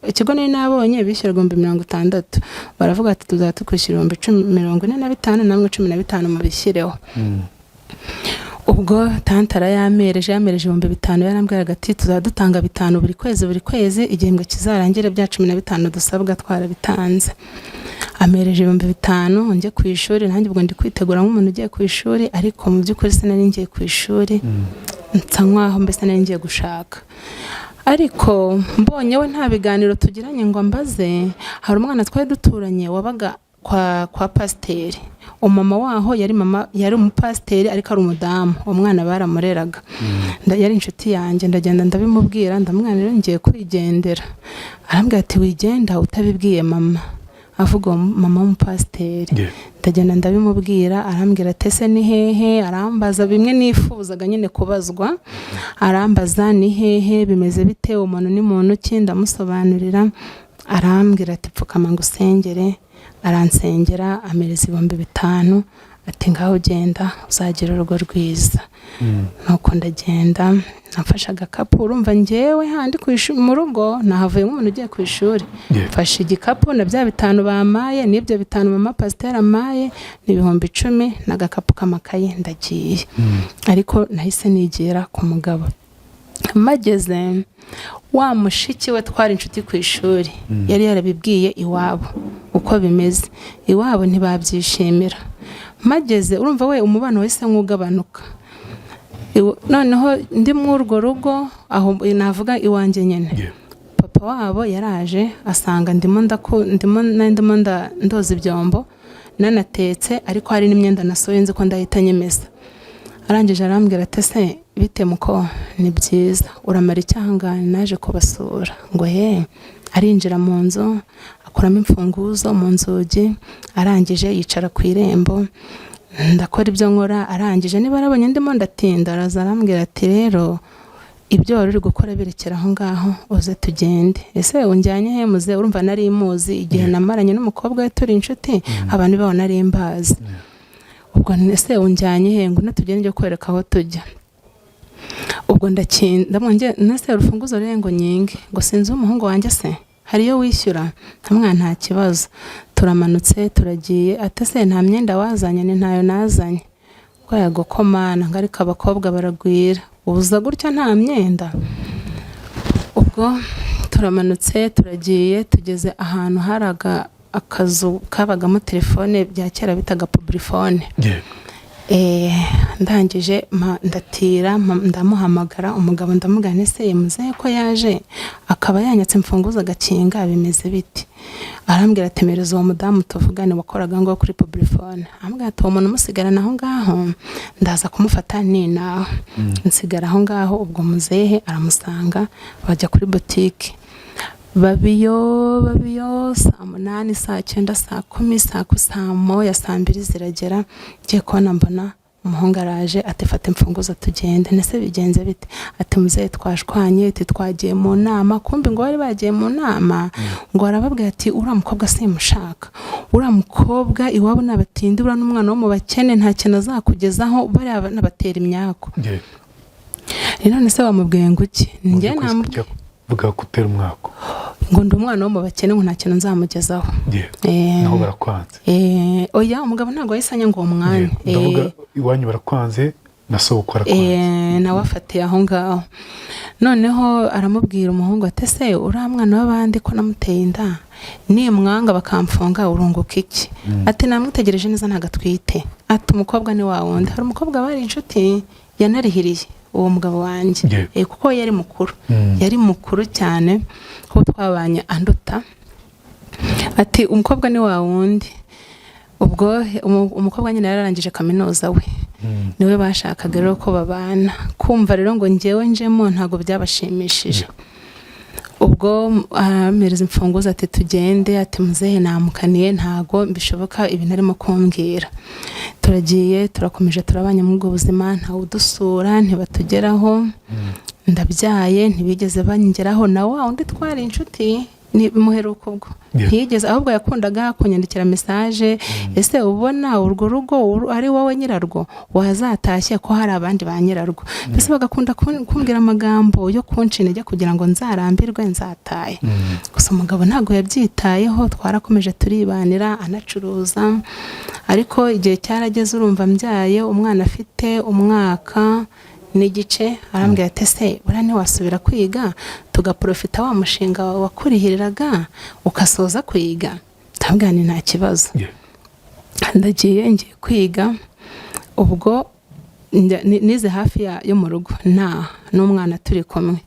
Ikigo nari nabonye bishyura 60,000, baravuga ati: "Tuzajya tukwishyura 45,000, namwe 15 mubishyireho." Ubwo tante arayampereje, yamereje 5000. Yarambwiraga ati: "Tuzajya dutanga bitanu buri kwezi, buri kwezi, igihembwe kizarangire bya 15 dusabwa twarabitanze." Amereje 5000 njye ku ishuri. Nanjye ubwo ndi kwitegura nk'umuntu ugiye ku ishuri, ariko mu by'ukuri sinari ngiye ku ishuri, nsa nkaho mbese nari ngiye gushaka. Ariko mbonye we nta biganiro tugiranye ngo ambaze, hari umwana twari duturanye wabaga kwa pasiteri. Umama waho yari mama, yari umupasiteri ariko ari umudamu, uwo mwana baramureraga. Yari inshuti yanjye. Ndagenda ndabimubwira, ndamwana rero ngiye kwigendera. Arambwira ati: "Wigenda utabibwiye mama." Avuga uwo mama w'umupasiteri. Ndagenda ndabimubwira, arambwira ati: "Ese ni hehe?" Arambaza bimwe nifuzaga nyine kubazwa, arambaza: "Ni hehe? Bimeze bite? Umuntu ni muntu ki?" Ndamusobanurira. Arambwira ati: "Pfukama ngo usengere." Aransengera, amereza 5000, ati: "Ngaho ugenda, uzagira urugo rwiza." Nuko ndagenda, nafashe agakapu. Urumva njyewe handi ku ishuri, mu rugo nahavuye nk'umuntu ugiye ku ishuri. Mfashe igikapu na bya bitanu bamaye, n'ibyo bitanu mama pasiteri amaye, ni 10,000, n'agakapu k'amakaye, ndagiye. Ariko nahise nigira ku mugabo. Mageze, wa mushiki we twari inshuti ku ishuri yari yarabibwiye iwabo uko bimeze, iwabo ntibabyishimira. Mageze, urumva we umubano wahise nk'ugabanuka. Noneho ndi muri urwo rugo, aho navuga iwanjye nyine, papa wabo yaraje asanga ndimo ndimo nari ndimo ndoza ibyombo, nanatetse, ariko hari n'imyenda nasohoye nzi ko ndahita nyemeza. Arangije arambwira ati: "Ese bite muko?" Ni byiza, uramara icyangane, naje kubasura. Ngo he? Arinjira mu nzu, akuramo imfunguzo mu nzugi, arangije yicara ku irembo, ndakora ibyo nkora. Arangije, niba arabonye ndimo ndatinda, araza arambwira ati: "Rero ibyo wari uri gukora birekera aho ngaho, uze tugende." "Ese unjyanye he muze?" Urumva nari muzi igihe namaranye n'umukobwa we turi inshuti, abantu baho nari mbazi. Ubwo: "Ese unjyanye he?" Ngo tugende njye kwereka aho tujya. Ubwo ndakinda, ndamwongera nese urufunguzo rero ngo nyinge, ngo sinzi umuhungu wanjye se hariyo wishyura ntamwana, nta kibazo. Turamanutse, turagiye. Ate se nta myenda wazanye? Ni ntayo nazanye. Ko yagokomana ngo: "Ariko abakobwa baragwira, uza gutya nta myenda." Ubwo turamanutse, turagiye, tugeze ahantu hari akazu kabagamo telefone bya kera bitaga publiphone. Ndangije ndatira, ndamuhamagara umugabo, ndamubwira nti: "Ese muzehe ko yaje akaba yanyatse imfunguzo agakinga, bimeze biti?" Arambwira ati: "Mereza uwo mudamu tuvugane wakoraga ngo kuri publiphone." Arambwira ati: "Uwo muntu umusigarana aho ngaho, ndaza kumufata ninaho." Nsigara aho ngaho. Ubwo muzehe aramusanga, bajya kuri butike, babiyo babiyo, saa 8, saa 9, saa 10, saa 1, saa 2 ziragera, ngiye kubona mbona Umuhungu araje ati: "Fata imfunguzo tugende." "Ndetse bigenze bite?" Ati: "Muzehe twashwanye." Ati: "Twagiye mu nama." Kumbi ngo bari bagiye mu nama, ngo arababwira ati: "Uriya mukobwa simushaka, uriya mukobwa iwabo nabatindi, uriya n'umwana wo mu bakene, nta kintu azakugezaho, bariya nabatera imyaku." Rero none se wamubwiye ngo iki? Njye namubwiye Vuga gutera umwako. Ngo ndi umwana wo mu bakene, ngo nta kintu nzamugezaho. Naho barakwanze. Oya, umugabo ntabwo yahise anyanga uwo mwanya. Ndavuga iwanyu barakwanze, na sobukwe arakwanze. Nawe afatiye aho ngaho. Noneho aramubwira umuhungu ati: "Ese uriya mwana w'abandi ko namuteye inda, nimwanga bakamfunga urunguka iki?" Ati: "Namwitegereje neza, ntabwo atwite." Ati: "Umukobwa ni wa wundi." Hari umukobwa bari inshuti yanarihiriye uwo mugabo wanjye. Kuko yari mukuru. Yari mukuru cyane kuko twabanye anduta. Ati: "Umukobwa ni wa wundi." Ubwo umukobwa nyine yararangije kaminuza, we niwe bashakaga rero ko babana. Kumva rero ngo ngewe njemo ntabwo byabashimishije. Ubwo arampereza imfunguzo ati: "Tugende." Ati: "Muzehe namukaniye, ntago bishoboka ibintu arimo kumbwira." Turagiye, turakomeje, turabanye muri ubwo buzima, ntawe udusura, ntibatugeraho. Ndabyaye, ntibigeze bangeraho, na wa undi twari inshuti ni muheruka ubwo. Ntiyigeze, ahubwo yakundaga kunyandikira message: "Ese ubona urwo rugo ari wowe nyirarwo? Wazatashye ko hari abandi ba nyirarwo?" Mbese bagakunda kumbwira amagambo yo kunca intege kugira ngo nzarambirwe nzatahe. Gusa umugabo ntabwo yabyitayeho, twarakomeje turibanira, anacuruza. Ariko igihe cyarageze, urumva mbyaye umwana afite umwaka n'igice, arambwira ati: "Ese buriya ntiwasubira kwiga, tugaprofita wa mushinga wawe wakurihiriraga, ugasoza kwiga?" Ndabwira nti: "Nta kibazo." Ndagiye, ngiye kwiga. Ubwo nize hafi yo mu rugo, nta n'umwana turi kumwe.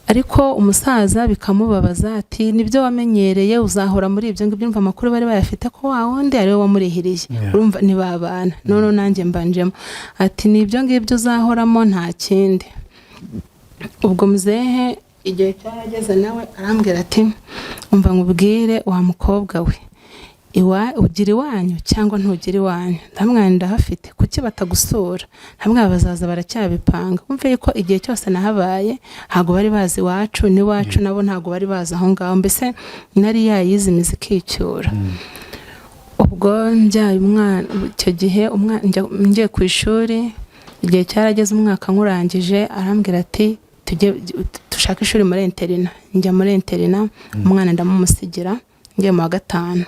Ariko umusaza bikamubabaza, ati: "Nibyo wamenyereye, uzahora muri ibyo ngibyo." Umva, amakuru bari bayafite ko wa wundi ari we wamurihiriye. Urumva ntibabana, noneho nanjye mbanjemo. Ati: "Nibyo ngibyo uzahoramo, nta kindi." Ubwo muzehe igihe cyarageze nawe arambwira ati: "Umva nkubwire wa mukobwa we, iwa ugira iwanyu cyangwa ntugira iwanyu?" Ndamwana: "Ndahafite." "Kuki batagusura?" Ndamwana: "Bazaza, baracyabipanga." Umve ko igihe cyose nahabaye ntabwo bari bazi iwacu, n'iwacu nabo ntabwo bari bazi aho ngaho. Mbese nari yayizimiza ikicyura. Ubwo mbyaye umwana icyo gihe, umwana ngiye ku ishuri, igihe cyarageze umwaka nkurangije, arambwira ati: "Tujye dushake ishuri muri internat." Njya muri internat, umwana ndamumusigira, ngiye mu wa gatanu.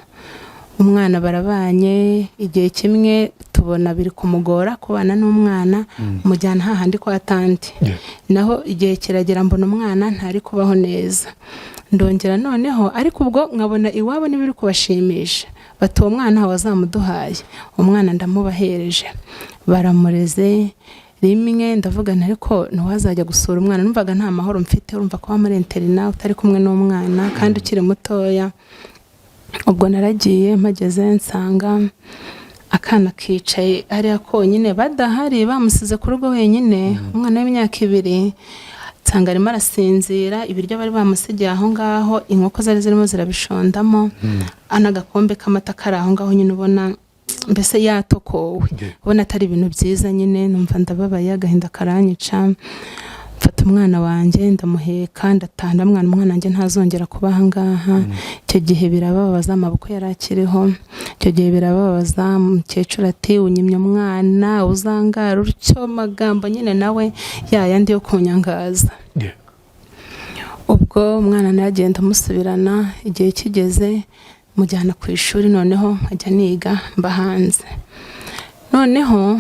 Umwana barabanye, igihe kimwe tubona biri kumugora kubana n'umwana, mujyana hahandi kwa tante. Naho igihe kiragera mbona umwana ntari kubaho neza, ndongera noneho. Ariko ubwo nkabona iwabo n'ibiri kubashimisha, bati: "Uwo mwana wazamuduhaye." Umwana ndamubahereje, baramureze. Rimwe ndavuga nti: "Ariko ntiwazajya gusura umwana?" Numvaga nta mahoro mfite. Urumva kuba muri internat utari kumwe n'umwana kandi ukiri mutoya. Ubwo naragiye, mpageze nsanga akana kicaye hariya konyine, badahari, bamusize ku rugo wenyine, umwana w'imyaka 2. Nsanga arimo arasinzira, ibiryo bari bamusigiye aho ngaho, inkoko zari zirimo zirabishondamo, n'agakombe k'amata kari aho ngaho nyine, ubona mbese yatokowe, ubona atari ibintu byiza nyine. Numva ndababaye, agahinda karanyica. Mfata umwana wanjye ndamuheka, ndataha. Ndamwana: "Umwana wanjye ntazongera kuba aha ngaha." Icyo gihe birababaza, amaboko yari akiriho icyo gihe, birababaza. Umukecuru ati: "Unyimye umwana, uzangara utyo." Magambo nyine nawe yayandi yo kunyangaza. Ubwo umwana naragenda amusubirana, igihe kigeze mujyana ku ishuri, noneho nkajya niga mba hanze noneho.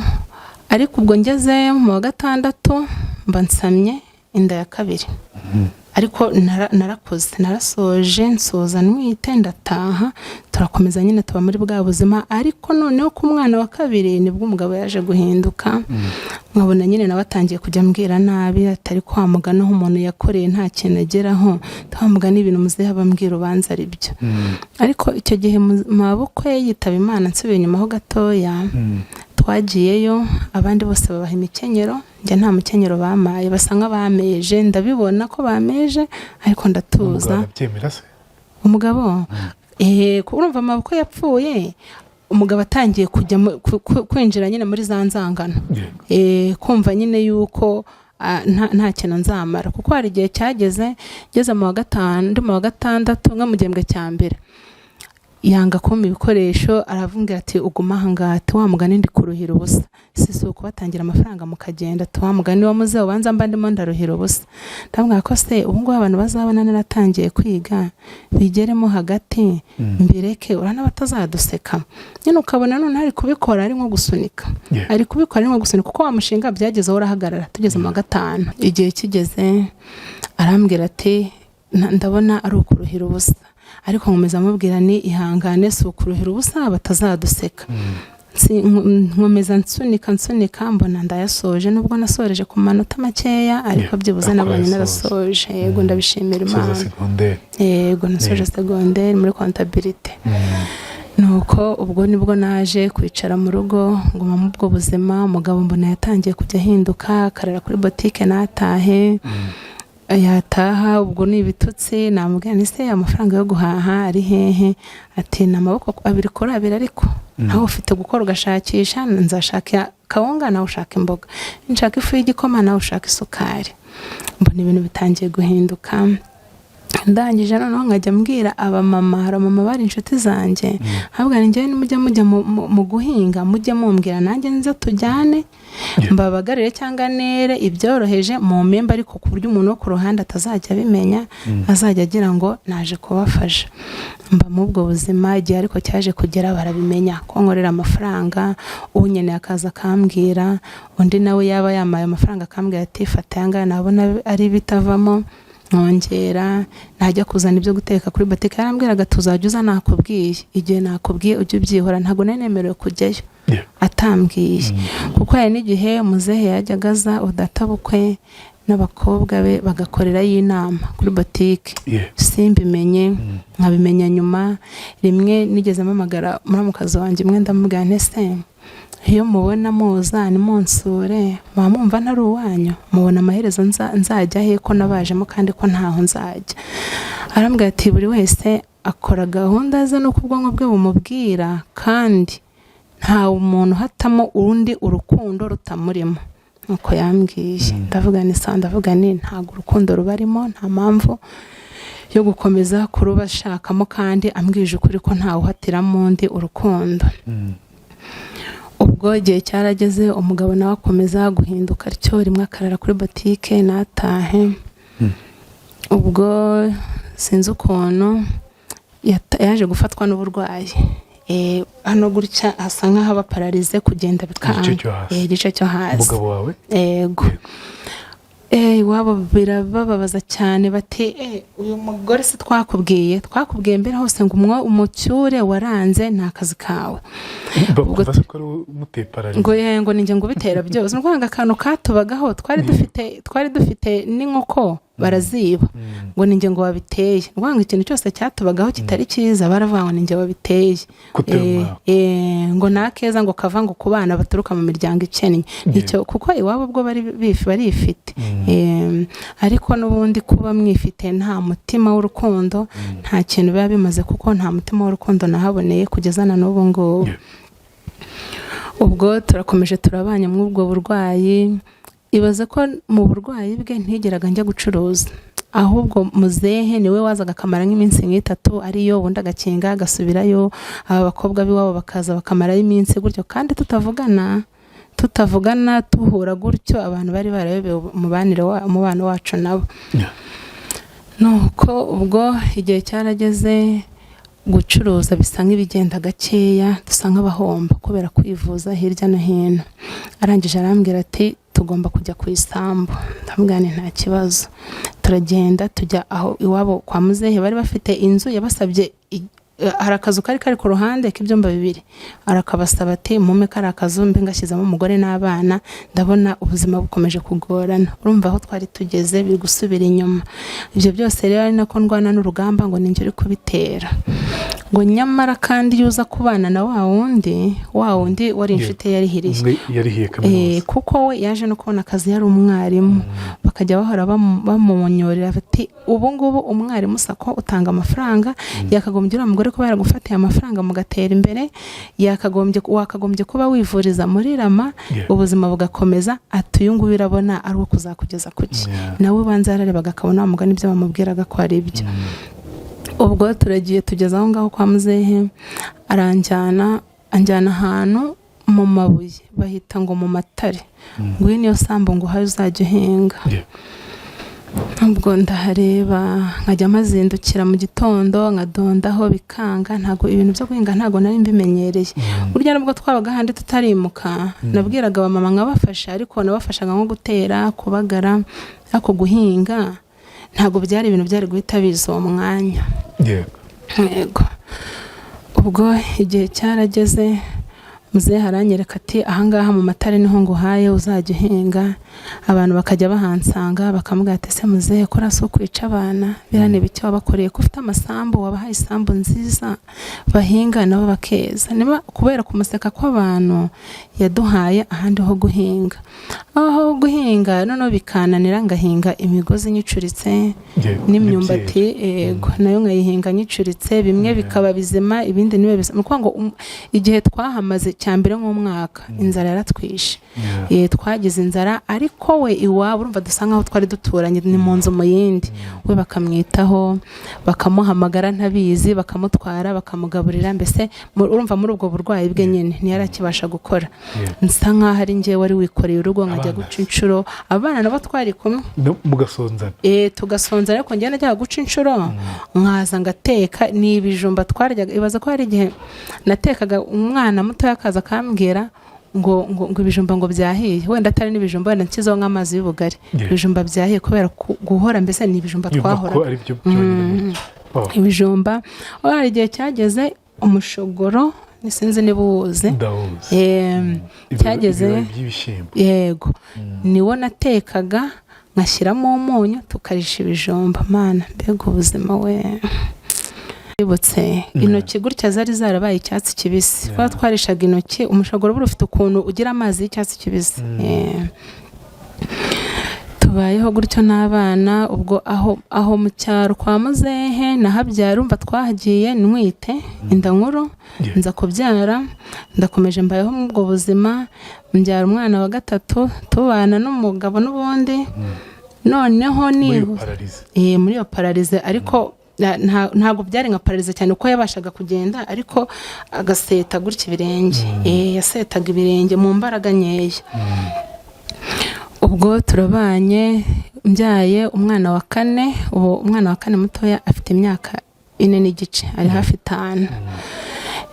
Ariko ubwo ngeze mu wa gatandatu mba nsamye inda ya kabiri. Ariko narakoze, narasoje, nsoza ntwite, ndataha, turakomeza nyine tuba muri bwa buzima. Ariko noneho ku mwana wa kabiri nibwo umugabo yaje guhinduka, nkabona nyine nawe atangiye kujya ambwira nabi, atari kwa mugana aho umuntu yakoreye nta kintu ageraho. Twamugana ibintu muzehe abambwira ubanza ari byo. Ariko icyo gihe mabukwe yitaba Imana, nsubiye inyuma ho gatoya, twagiyeyo, abandi bose babaha imikenyero, njye nta mukenyero bamaye, basa nk'abameje. Ndabibona ko bameje, ariko ndatuza. Umugabo arabyemera se? Umugabo, urumva amaboko yapfuye. Umugabo atangiye kujya kwinjira nyine muri za nzangano, kumva nyine yuko nta kintu nzamara, kuko hari igihe cyageze ngeze mu wa gatanu, ndi mu wa gatandatu, nka mu gihembwe cya mbere, yanga kumpa ibikoresho. Aravuga ati: "Uguma aha ngaha." Ati: "Wa mugani ndi kuruhira ubusa, si ukubatangira amafaranga mukagenda." Ati: "Wa mugani wa muzehe, ubanza mba ndimo ndaruhira ubusa." Ndamubwira ko se ubu ngubu abantu bazabona naratangiye kwiga bigeremo hagati mbireke, urabona batazaduseka nyine? Ukabona none ari kubikora ari nko gusunika, ari kubikora ari nko gusunika, kuko wa mushinga byagezeho urahagarara. Tugeze mu wa gatanu, igihe kigeze arambwira ati: "Ndabona ari ukuruhira ubusa." Ariko nkomeza amubwira ni ihangane, si ukuruhira ubusa, batazaduseka. Nkomeza nsunika nsunika, mbona ndayasoje, nubwo nasoreje ku manota makeya, ariko byibuze ariko nabonye urayasoza. narasoje. Yego, ndabishimira Soza Imana. Segonderi. Yego, nasoje segonderi muri comptabilité. Nuko ubwo nibwo naje kwicara mu rugo, nguma mu ubwo buzima. Umugabo mbona yatangiye kujya ahinduka, akarara kuri botike natahe. Yataha ubwo ni ibitutsi. Namubwira ni se amafaranga yo guhaha ari hehe? Ati: "Ni amaboko abiri kuri abiri, ariko nawe ufite gukora ugashakisha. Nzashaka kawunga, nawe ushaka imboga, nshaka ifu y'igikoma, nawe ushaka isukari." Mbona ibintu bitangiye guhinduka. Ndangije noneho nkajya mbwira abamama, hari abamama bari inshuti zanjye, nkabwira ni njyewe: "Nimujya mujya mu guhinga, mujye mumbwira nanjye nze tujyane, mbabagarire cyangwa nere ibyoroheje mu mpembe, ariko ku buryo umuntu wo ku ruhande atazajya abimenya, azajya agira ngo naje kubafasha." Mba muri ubwo buzima. Igihe ariko cyaje kugera barabimenya ko nkorera amafaranga. Unkeneye akaza akambwira, undi nawe yaba yamaye amafaranga akambwira ati: "Fata aya ngaya." Nabona ari bitavamo nkongera najya kuzana ibyo guteka kuri botike. Yarambwiraga: "Tuzajya uza nakubwiye, igihe nakubwiye ujye ubyihora." Ntabwo nari nemerewe kujyayo atambwiye, kuko hari n'igihe muzehe yajyaga aza, udatabukwe n'abakobwa be, bagakorerayo inama kuri botike, simbimenye, nkabimenya nyuma. Rimwe nigeze mpamagara muramukazi wanjye imwe, ndamubwira nti: "Ese iyo mubona muza nimunsure, muba mwumva ntari uwanyu? Mubona amaherezo nzajya he ko nabajemo kandi ko ntaho nzajya?" Arambwira ati: "Buri wese akora gahunda ze n'uko ubwonko bwe bumubwira, kandi nta muntu uhatamo undi urukundo rutamurimo." Nuko yambwiye. Ndavuga ni sawa, ndavuga ni ntabwo urukundo rubarimo, nta mpamvu yo gukomeza kurubashakamo, kandi ambwije ukuri ko ntawe uhatiramo undi urukundo. Ubwo igihe cyarageze, umugabo nawe akomeza guhinduka atyo, rimwe akarara kuri botike natahe. Ubwo sinzi ukuntu yaje gufatwa n'uburwayi. Hano gutya hasa nk'aho paralysé, kugenda bikanga. Igice cyo hasi. Igice cyo hasi. Umugabo wawe? Yego. Iwabo birabababaza cyane, bati: "Uyu mugore se twakubwiye, twakubwiye mbere hose ngo umucyure waranze, ni akazi kawe." Bakumva se ko ari umuteye paralysie? Ngo ngo ninjye ngo ubitera byose. Ni ukuvuga ngo akantu katubagaho, twari dufite n'inkoko baraziba, ngo ninjye ngo wabiteye. Ni ukuvuga ngo ikintu cyose cyatubagaho kitari cyiza, baravuga ngo ninjye wabiteye. Kutera umwaku. Ngo ni akeza ngo kava ngo ku bana baturuka mu miryango ikennye. Nicyo, kuko iwabo ubwo bari barifite. Ariko n'ubundi kuba mwifite nta mutima w'urukundo, nta kintu biba bimaze, kuko nta mutima w'urukundo nahaboneye kugeza na n'ubu ngubu. Ubwo turakomeje turabanye muri ubwo burwayi. Ibaze ko mu burwayi bwe ntigeraga njya gucuruza, ahubwo muzehe niwe wazaga akamara nk'iminsi nk'itatu ariyo, ubundi agakinga agasubirayo. Aba bakobwa b'iwabo bakaza bakamarayo iminsi gutyo, kandi tutavugana, tutavugana, tuhura gutyo. Abantu bari barayobewe umubano wacu nabo. Nuko ubwo igihe cyarageze, gucuruza bisa nk'ibigenda gakeya, dusa nk'abahomba kubera kwivuza hirya no hino. Arangije arambwira ati: "Tugomba kujya ku isambu." Ndamubwira nti: "Nta kibazo." Turagenda tujya aho iwabo kwa muzehe bari bafite inzu. Yabasabye hari akazu kari kari ku ruhande k'ibyumba bibiri, arakabasaba ati: "Mume kari akazu mbe ngashyizemo umugore n'abana, ndabona ubuzima bukomeje kugorana." Urumva aho twari tugeze biri gusubira inyuma. Ibyo byose rero ari nako ndwana n'urugamba ngo ninjye uri kubitera. Ngo nyamara kandi iyo uza kubana na wa wundi, wa wundi wari inshuti ye yarihiriye, Umwe yarihiye kaminuza. Kuko we yaje no kubona akazi, yari umwarimu, bakajya bahora bamumonyorera bati: "Ubu ngubu umwarimu SACCO utanga amafaranga, yakagombye uriya mugore kuba yaragufatiye amafaranga mugatera imbere, wakagombye kuba wivuriza muri RAMA, ubuzima bugakomeza." Ati: "Uyu nguyu urabona ari uwo kuzakugeza kuki?" Nawe ubanza yararebaga akabona wa mugani ibyo bamubwiraga ko ari ibyo. Ubwo turagiye, tugeze aho ngaho kwa muzehe, aranjyana, anjyana ahantu mu mabuye bahita ngo mu matare, ngo iyi niyo sambu ngo uhaye uzajya uhinga. Ubwo ndahareba, nkajya mazindukira mu gitondo nkadondaho bikanga. Ntabwo ibintu byo guhinga ntabwo nari mbimenyereye. Burya nubwo twabaga ahandi tutarimuka, nabwiraga abamama nkabafasha, ariko nabafashaga nko gutera, kubagara, ariko guhinga ntabwo byari ibintu byari guhita biza uwo mwanya. Yego. Ubwo igihe cyarageze, muzehe aranyereka ati: "Ahangaha mu matare niho nguhaye uzajya uhinga." Abantu bakajya bahansanga bakamubwira ati: "Ese muzehe, ko si ukwica abana? Biriya ni ibiki wabakoreye? Ko ufite amasambu, wabahaye isambu nziza bahinga nabo bakeza." Niba kubera kumuseka kw'abantu, yaduhaye ahandi ho guhinga, aho guhinga noneho bikananira, ngahinga imigozi nyicuritse n'imyumbati, yego, nayo nkayihinga nyicuritse, bimwe bikaba bizima, ibindi ntibibe bizima. Ni ukuvuga ngo igihe twahamaze cya mbere nk'umwaka, inzara yaratwishe. Twagize inzara, ariko we iwabo, urumva dusa nkaho twari duturanye, ni mu nzu mu yindi, we bakamwitaho, bakamuhamagara ntabizi, bakamutwara, bakamugaburira. Mbese urumva muri ubwo burwayi bwe nyine ntiyari akibasha gukora. Nsa nkaho ari njye wari wikoreye urugo, nkajya Abana. guca inshuro. Abana nabo twari kumwe. No, mugasonzana. Tugasonza, ariko njye najyaga guca inshuro nkaza ngateka. Ni ibijumba twaryaga. Ibaza ko hari igihe natekaga, umwana mutoya akaza akambwira ngo ibijumba ngo byahiye, wenda atari n'ibijumba, wenda nshyizeho nk'amazi y'ubugari. Ibijumba byahiye kubera guhora, mbese ni ibijumba Yumva ko twahoraga ari byo byonyine muri. Oh, ibijumba. Aho hari igihe cyageze umushogoro, sinzi niba uwuzi. Ndawuzi. Cyageze Ibibabi by'ibishyimbo. Yego, niwo natekaga nkashyiramo umunyu, tukarisha ibijumba. Mana, mbega ubuzima we! Bibutse intoki gutya zari zarabaye icyatsi kibisi kuba twarishaga intoki. Umushogoro buri ufite ukuntu ugira amazi y'icyatsi kibisi. Tubayeho gutyo n'abana. Ubwo aho mu cyaro kwa muzehe nahabyara, urumva twahagiye ntwite inda nkuru. Nza kubyara, ndakomeje mbayeho muri ubwo buzima, mbyara umwana wa gatatu, tubana n'umugabo n'ubundi. Noneho Muri iyo nihuse paralysie. Muri iyo paralysie, ariko ntabwo byari nka paralysie cyane kuko yabashaga kugenda, ariko agaseta gutya ibirenge. Yasetaga ibirenge mu mbaraga nkeya. Ubwo turabanye, mbyaye umwana wa kane. Ubu umwana wa kane mutoya afite imyaka 4 n'igice, ari hafi 5.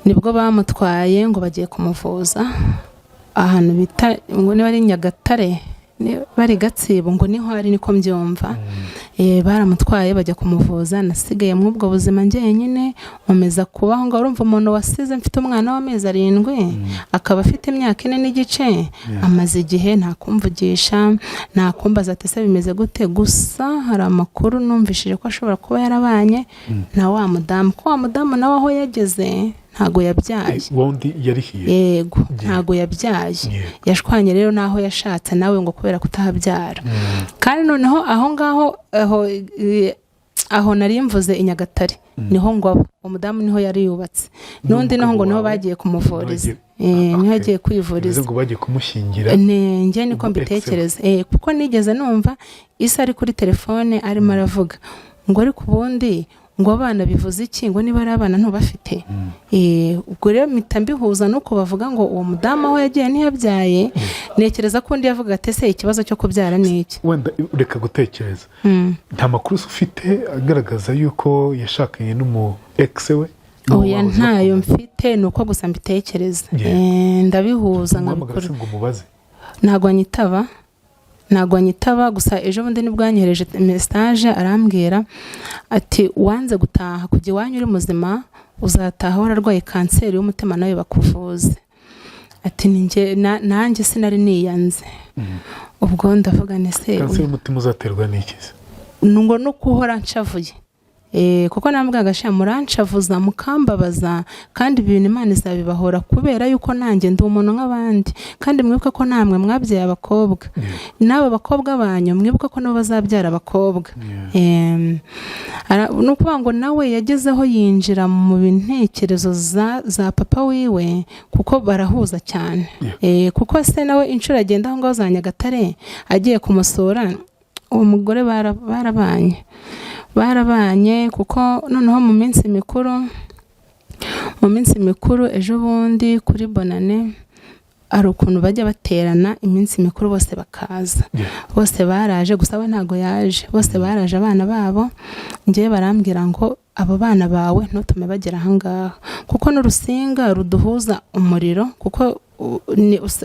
Nibwo bamutwaye ngo bagiye kumuvuza ahantu bita ngo niba ari Nyagatare, bari Gatsibo, ngo niho ari, niko mbyumva. Baramutwaye bajya kumuvuza, nasigaye muri ubwo buzima njyenyine, nkomeza kubaho ngo urumva umuntu wasize mfite umwana w'amezi 7, akaba afite imyaka 4 n'igice, amaze igihe nta kumvugisha, nta kumbaza ati: "Ese bimeze gute?" Gusa hari amakuru numvishije ko ashobora kuba yarabanye na wa mudamu, ko wa mudamu nawe aho yageze ntago yabyaye. Wundi yarihiye? Yego, ntago yabyaye. Yashwanye rero n'aho yashatse nawe ngo kubera kutahabyara. Kandi noneho aho ngaho aho nari mvuze i Nyagatare, niho ngo aba uwo mudamu niho yari yubatse n'undi, naho ngo niho N'umugabo wawe? bagiye kumuvuriza. Niho Niho yagiye kwivuriza. Bivuze ngo bagiye kumushyingira. Njye niko Umu mbitekereza. Kuko nigeze numva isa ari kuri telefone arimo aravuga ngo: "Ariko ubundi ngo abana bivuze iki? Ngo niba ari abana ntubafite?" Ubwo rero mpita mbihuza nuko bavuga ngo uwo mudamu aho yagiye ntiyabyaye, ntekereza ko undi yavuga ati: "Ese ikibazo cyo kubyara ni iki?" Wenda reka gutekereza, nta makuru ufite agaragaza yuko yashakanye n'umu ex we? N'uwo Oya, bahoze ntayo bakundana? mfite, ni uko gusa mbitekereza. Ndabihuza Umuhamagara nkabikora. se ngo umubaze? Ntabwo anyitaba, ntabwo anyitaba. Gusa ejo bundi nibwo yanyohereje message, arambwira ati: "Wanze gutaha kujya iwanyu uri muzima, uzataha wararwaye kanseri y'umutima nawe bakuvuze." Ati: "Ni njye nanjye sinari niyanze." Ubwo ndavuga nti: "Se Kanseri y'umutima uzaterwa n'iki se? Ngo no guhora nshavuye." Kuko nambwaga sha muranshavuza mukambabaza, kandi ibi bintu Imana izabibahora, kubera yuko nanjye ndi umuntu nk'abandi, kandi mwibuke ko namwe mwabyaye abakobwa, n'aba bakobwa banyu mwibuke ko nabo bazabyara abakobwa. Ni ukuvuga ngo nawe yagezeho yinjira mu ntekerezo za papa wiwe, kuko barahuza cyane. Kuko se nawe inshuro agenda aho ngaho za Nyagatare agiye kumusura, uwo mugore barabanye, kuko noneho mu minsi mikuru ejo bundi kuri Bonane, hari ukuntu bajya baterana iminsi mikuru bose bakaza. Bose baraje, gusa we ntabwo yaje. Bose baraje, abana babo. Ngewe barambwira ngo abo bana bawe ntutume bagera ahangaha, kuko n'urusinga ruduhuza umuriro, kuko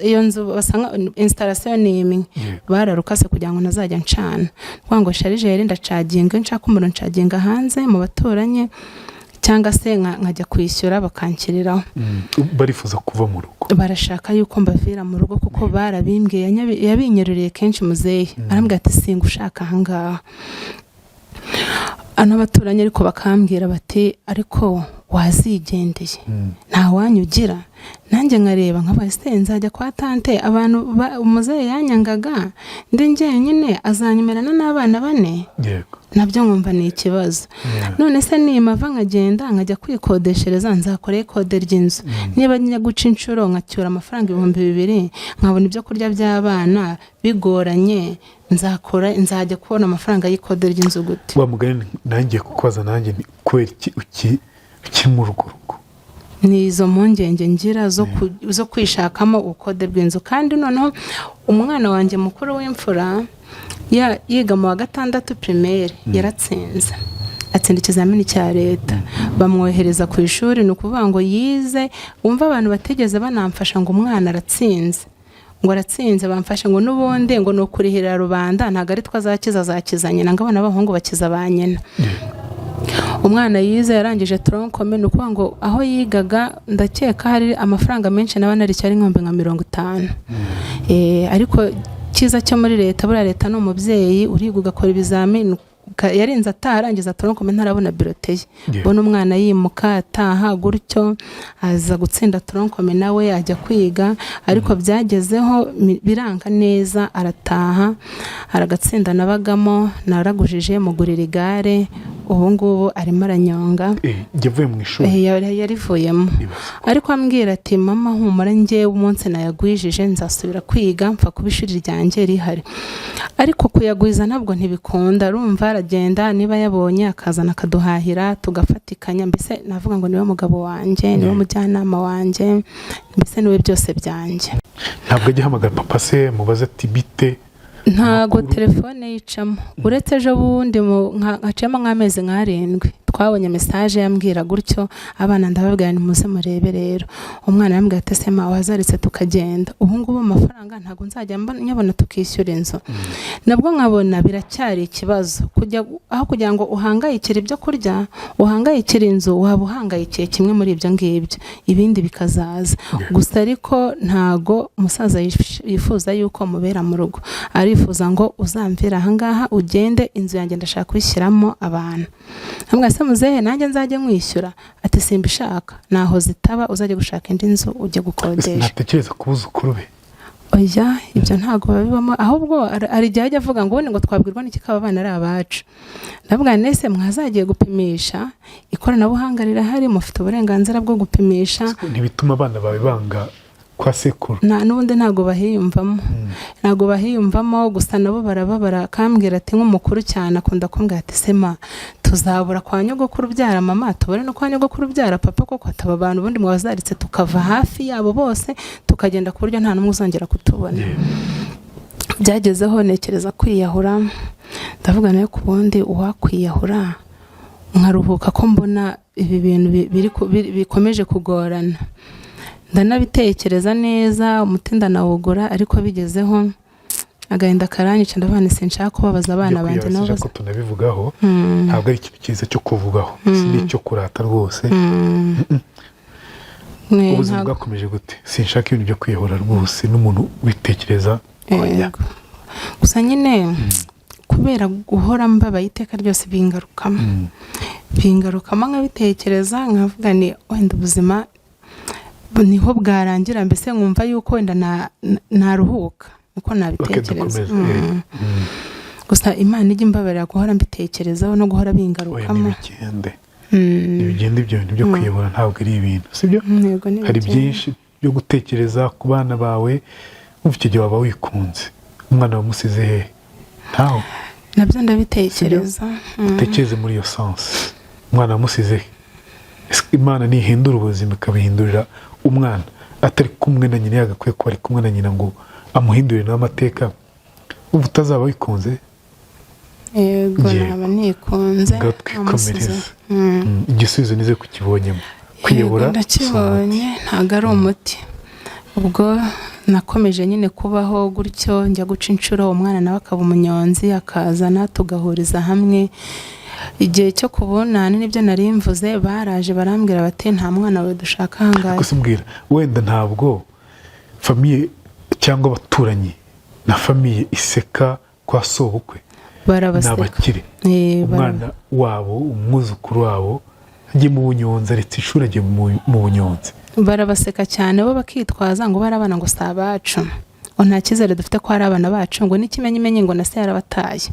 iyo nzu basanga installation ni imwe, bararukase kugira ngo ntazajya ncana. Kuvuga ngo chargeur ndacaginga, iyo nshaka umuriro ncaginga hanze mu baturanyi, cyangwa se nkajya kwishyura bakanshyiriraho. Barifuza kuva mu rugo? Barashaka yuko mbavira mu rugo, kuko barabimbwiye, yabinyeruriye kenshi muzehe, arambwira ati singa ushaka ahangaha. Ano abaturanyi ariko bakambwira bati ariko wazigendeye, nta wanyu ugira. Nanjye nkareba nkabaye se nzajya kwa tante, abantu umuzehe yanyangaga ndi njyenyine, azanyemerana n'abana bane? Nabyo nkumva ni ikibazo. None se nimava nkagenda nkajya kwikodeshereza, nzakora ikode ry'inzu? Niba njya guca inshuro nkacyura amafaranga 2000, nkabona ibyo kurya by'abana bigoranye, nzakora nzajya kubona amafaranga y'ikode ry'inzu gute? Wa mugani nanjye kukubaza, nanjye ni kubera iki ukiri muri urwo rugo? Ni izo mpungenge ngira zo kwishakamo ubukode bw'inzu. Kandi noneho umwana wanjye mukuru w'imfura yiga mu wa gatandatu primaire, yaratsinze, atsinda ikizamini cya leta, bamwohereza ku ishuri. Ni ukuvuga ngo yize, wumva abantu batigeze banamfasha ngo umwana aratsinze, ngo aratsinze bamfashe, ngo n'ubundi ngo ni ukurihirira rubanda, ntabwo ari two azakiza, azakiza nyina, ngo abana b'abahungu bakiza ba nyina. Umwana yize, yarangije tronc commun. Ni ukuvuga ngo aho yigaga ndakeka hari amafaranga menshi naba naricyo, ari nk'ibihumbi nka 50. Ariko cyiza cyo muri leta, buriya leta ni umubyeyi, uriga ugakora ibizamini, yarinze ataha arangiza tronc commun ntarabona bulletin ye. Mbona umwana yimuka ataha gutyo, aza gutsinda tronc commun, nawe ajya kwiga, ariko byagezeho biranga neza, arataha, aragatsinda. Nabagamo naragujije, mugurira igare, ubu ngubu arimo aranyonga. Yavuye mu ishuri? Yarivuyemo. Ibaze. Ariko ambwira ati mama humura, njyewe umunsi nayagwijije nzasubira kwiga, mpfa kuba ishuri ryanjye rihari. Ariko kuyagwiza ntabwo ntibikunda, arumva aragenda, niba yabonye akazana akaduhahira tugafatikanya. Mbese navuga ngo niwe mugabo wanjye, niwe mujyanama wanjye, mbese niwe byose byanjye. Ntabwo ajya ahamagara papa se mubaze ati bite? Ntago. Amakuru? Telefone yicamo, uretse ejo bundi haciyemo nk'amezi nk'arindwi twabonye message yambwira gutyo. Abana ndababwira ni muze murebe rero. Umwana yambwira ati ese ma wazaritse tukagenda, ubu ngubu amafaranga ntabwo nzajya nyabona tukishyura inzu? Nabwo nkabona biracyari ikibazo. Kujya aho kugira ngo uhangayikire ibyo kurya, uhangayikire inzu, waba uhangayikiye kimwe muri ibyo ngibyo, ibindi bikazaza. Gusa ariko ntago umusaza yifuza yuko mubera mu rugo, arifuza ngo uzamvire ahangaha ugende, inzu yanjye ndashaka kuyishyiramo abantu. Ntabwo se muzehe nanjye nzajye nkwishyura? Ati simbishaka, naho zitaba, uzajya gushaka indi nzu ujye gukodesha. Ntatekereza ku buzukuru be? Oya, ibyo ntabwo babibamo. Ahubwo hari igihe ajya avuga ngo ubundi ngo twabwirwa n'iki ko aba bana ari abacu? Ndavuga nti ese mwazagiye gupimisha, ikoranabuhanga rirahari, mufite uburenganzira bwo gupimisha. Ntibituma abana bawe banga kwa sekuru? N'ubundi ntabwo bahiyumvamo, ntabwo bahiyumvamo. Gusa nabo barababara, akambwira ati nk'umukuru cyane akunda kumbwira ati sema tuzabura kwa nyogokuru ubyara mama, tubure no kwa nyogokuru ubyara papa, koko ataba abantu ubundi mwabazaritse tukava hafi yabo bose tukagenda, ku buryo nta n'umwe uzongera kutubona. Byagezeho ntekereza kwiyahura, ndavuga nawe ku bundi uwakwiyahura nkaruhuka, ko mbona ibi bintu bikomeje kugorana. Ndanabitekereza neza, umuti ndanawugura, ariko bigezeho agahinda karanyica, ndavuga nti sinshaka kubabaza abana Ibyo banjye kwiyahura nabo sinshaka ko tunabivugaho. Ntabwo ari ikintu cyiza cyo kuvugaho, si n'icyo kurata rwose. Ubuzima bwakomeje gute? Sinshaka ibintu byo kwiyahura rwose, n'umuntu witekereza oya. Yego. Gusa nyine Kubera guhora mbabaye iteka ryose, bingarukamo, bingarukamo, nkabitekereza, nkavuga ni wenda ubuzima niho bwarangira, mbese nkumva yuko wenda naruhuka, niko nabitekereza. Dukomeze. Gusa Imana ijya imbabarira guhora mbitekerezaho no guhora Oya, bingarukamo. ntibigende, ntibigende. Ibyo bintu byo kwiyobora ntabwo ari ibintu, sibyo? Yego, Hari ntibigende. byinshi byo gutekereza ku bana bawe. Wumva icyo gihe waba wikunze, umwana wamusize hehe? Ntawe. Nabyo ndabitekereza. Utekereze muri iyo sens, umwana wamusize he? Ese Imana nihindura ubuzima, ikabihindurira umwana atari kumwe na nyina, yagakwiye kuba ari kumwe na nyina ngo amuhindurire nawe amateka, wumva utazaba wikunze? Yego. Yego. Naba nikunze. Ngaho twikomereze. Namusize. Igisubizo nize kukibonyemo, kwiyobora Yego, si umuti. ndakibonye, ntabwo ari umuti. Ubwo nakomeje nyine kubaho gutyo, njya guca inshuro, umwana nawe akaba umunyonzi, akazana tugahuriza hamwe. Igihe cyo kubonana nibyo nari mvuze, baraje barambwira bati: "Nta mwana wawe dushaka ahangaha." Gusa mbwira, wenda ntabwo famille cyangwa abaturanyi na famille iseka kwa sobukwe ni Barabaseka. abakire. Umwana wabo, umwuzukuru wabo agiye mu bunyonzi, aretse ishuri agiye mu bunyonzi. Barabaseka cyane, bo bakitwaza ngo bari abana, ngo si abacu, ngo nta cyizere dufite ko ari abana bacu, ngo n'ikimenyimenyi ngo na se yarabataye.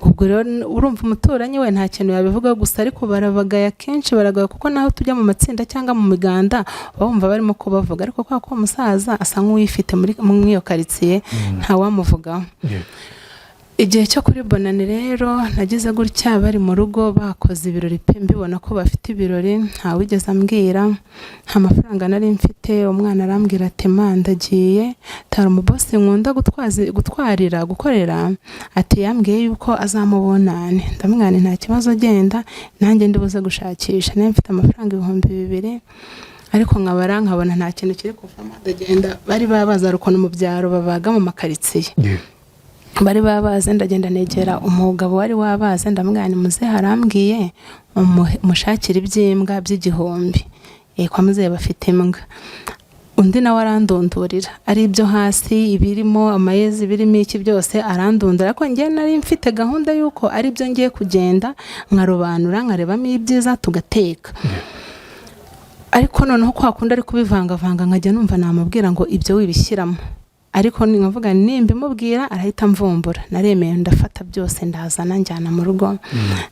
Ubwo rero urumva umuturanyi we nta kintu yabivugaho gusa, ariko barabagaya kenshi, baragaya, kuko naho tujya mu matsinda cyangwa mu miganda bumva barimo kubavuga, ariko kubera ko uwo musaza asa nk'uwifite muri iyo karitsiye, ntawamuvugaho. Igihe cyo kuri Bonane rero nagize gutya, bari mu rugo bakoze ibirori pe, mbibona ko bafite ibirori, ntawigeze ambwira, nta mafaranga nari mfite. Umwana arambwira ati: "Ma, ndagiye tara umubosi nkunda gutwarira gukorera," ati: "Yambwiye yuko azamubonane." Ndamubwira nti: "Nta kibazo, genda, nanjye ndibuze gushakisha." Nari mfite amafaranga 2000, ariko nkabara nkabona nta kintu kiri kuvamo. Ndagenda, bari babaza ukuntu mu byaro babaga mu makaritsiye. Bari babaze, ndagenda negera umugabo wari wabaze, ndamubwira nti: "Muzehe arambwiye mushakire iby'imbwa by'igihumbi." Kwa muzehe bafite imbwa. Undi nawe arandundurira, ari ibyo hasi, ibirimo amayezi, birimo iki byose, arandundura. Ariko njye nari mfite gahunda y'uko ari byo ngiye kugenda nkarobanura, nkarebamo ibyiza tugateka. Ariko noneho kwa kundi ari kubivangavanga, nkajya numva namubwira ngo ibyo wibishyiramo, ariko nkavuga nimba imubwira arahita amvumbura. Naremeye, ndafata byose, ndazana, njyana mu rugo,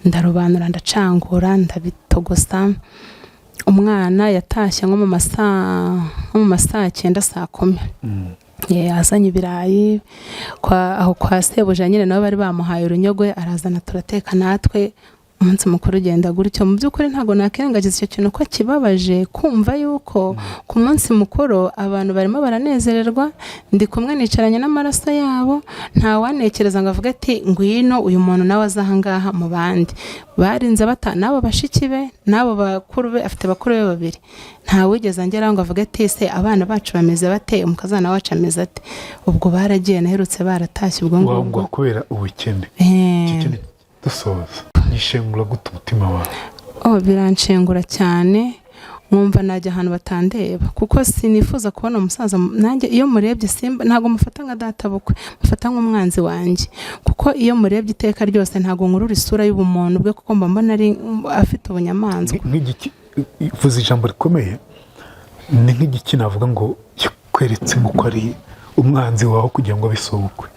ndarobanura, ndacangura, ndabitogosa. Umwana yatashye nko mu masaa 9, saa 10. Azanye ibirayi aho kwa sebuja nyine, nabo bari bamuhaye urunyogwe, arazana turateka natwe. Umunsi mukuru ugenda gutyo. Mu by'ukuri ntabwo nakwirengagiza icyo kintu ko kibabaje, kumva yuko ku munsi mukuru abantu barimo baranezererwa, ndi kumwe nicaranye n'amaraso yabo, ntawanekereza ngo avuge ati: "Ngwino uyu muntu nawe aza ahangaha mu bandi." Barinze bata n'abo bashiki be n'abo bakuru be, afite bakuru be babiri, ntawigeze angeraho ngo avuge ati: "Se abana bacu bameze bate? Umukazana wacu ameze ate?" Ubwo baragiye, naherutse baratashye ubwo ngubwo. Wangwa kubera ubukene. Iki kintu dusoza, gishengura gute umutima wawe? Oh, biranshengura cyane, nkumva najya ahantu batandeba, kuko sinifuza kubona umusaza. Nanjye iyo murebye simba, ntabwo mufata nka databukwe, mufata nk'umwanzi wanjye, kuko iyo murebye iteka ryose ntabwo nkurura isura y'ubumuntu bwe, kuko mba mbona ari afite ubunyamaswa. Nk'igiki, uvuze ijambo rikomeye, ni nk'igiki navuga ngo kikweretse ko ari umwanzi wawe kugira ngo abe sobukwe?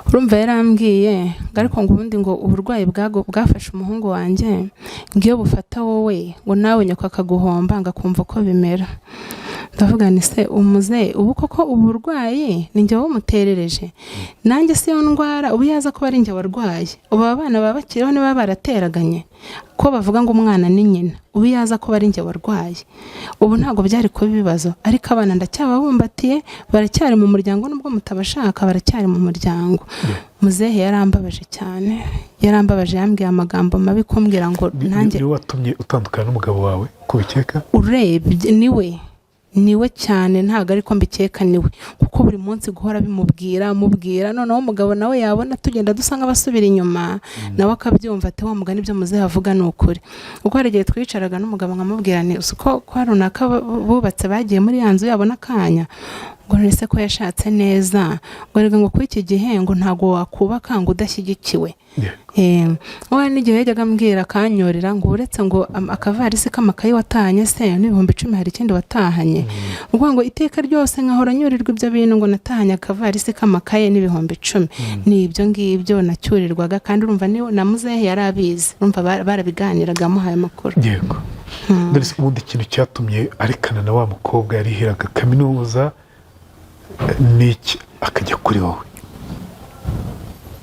Urumva yarambwiye ngo ariko ngo ubundi ngo uburwayi bwafashe umuhungu wanjye, ngo iyo bufata wowe, ngo nawe nyoko akaguhomba, ngo akumva uko bimera. Ndavuga ni se umuze, ubu koko uburwayi ni njye wumuterereje? Nanjye si yo ndwara, ubu yaza kuba ari njye warwaye, ubu aba bana baba bakiriho? Niba barateraganye ko bavuga ngo umwana ni nyina, ubu yaza kuba ari njye warwaye, ubu ntabwo byari kuba ibibazo. Ariko abana ndacyababumbatiye, baracyari mu muryango, nubwo mutabashaka baracyari mu muryango. Muzehe yarambabaje cyane, yarambabaje, yambwiye amagambo mabi, kumbwira ngo nanjye Niwe watumye utandukana n'umugabo wawe, ko ubikeka? Urebye niwe, niwe cyane, ntabwo ariko mbikeka, niwe, kuko buri munsi guhora bimubwira amubwira. Noneho umugabo nawe yabona tugenda dusa nk'abasubira inyuma, nawe akabyumva ati: "Wa mugani ibyo muzehe avuga ni ukuri." Kuko hari igihe twicaraga n'umugabo nkamubwira ni uzi ko kwa runaka bubatse, bagiye muri ya nzu yabo n'akanya. Ngo none se ko yashatse neza? Ngo reka, ngo kuri iki gihe ngo ntabwo wakubaka ngo udashyigikiwe. We n'igihe yajyaga ambwira akanyorera ngo uretse ngo akavarisi k'amakayi watahanye se n'10,000, hari ikindi watahanye? Ukuvuga ngo iteka ryose nkahora nyurirwa ibyo bintu, ngo natahanye akavarisi k'amakaye n'10,000. Ni ibyo ngibyo nacyurirwaga, kandi urumva ni na muzehe yari abizi, urumva barabiganiraga, amuhaye amakuru. Yego. None se ubundi ikintu cyatumye arekana na wa mukobwa yarihiraga kaminuza ni iki, akajya kuri wowe?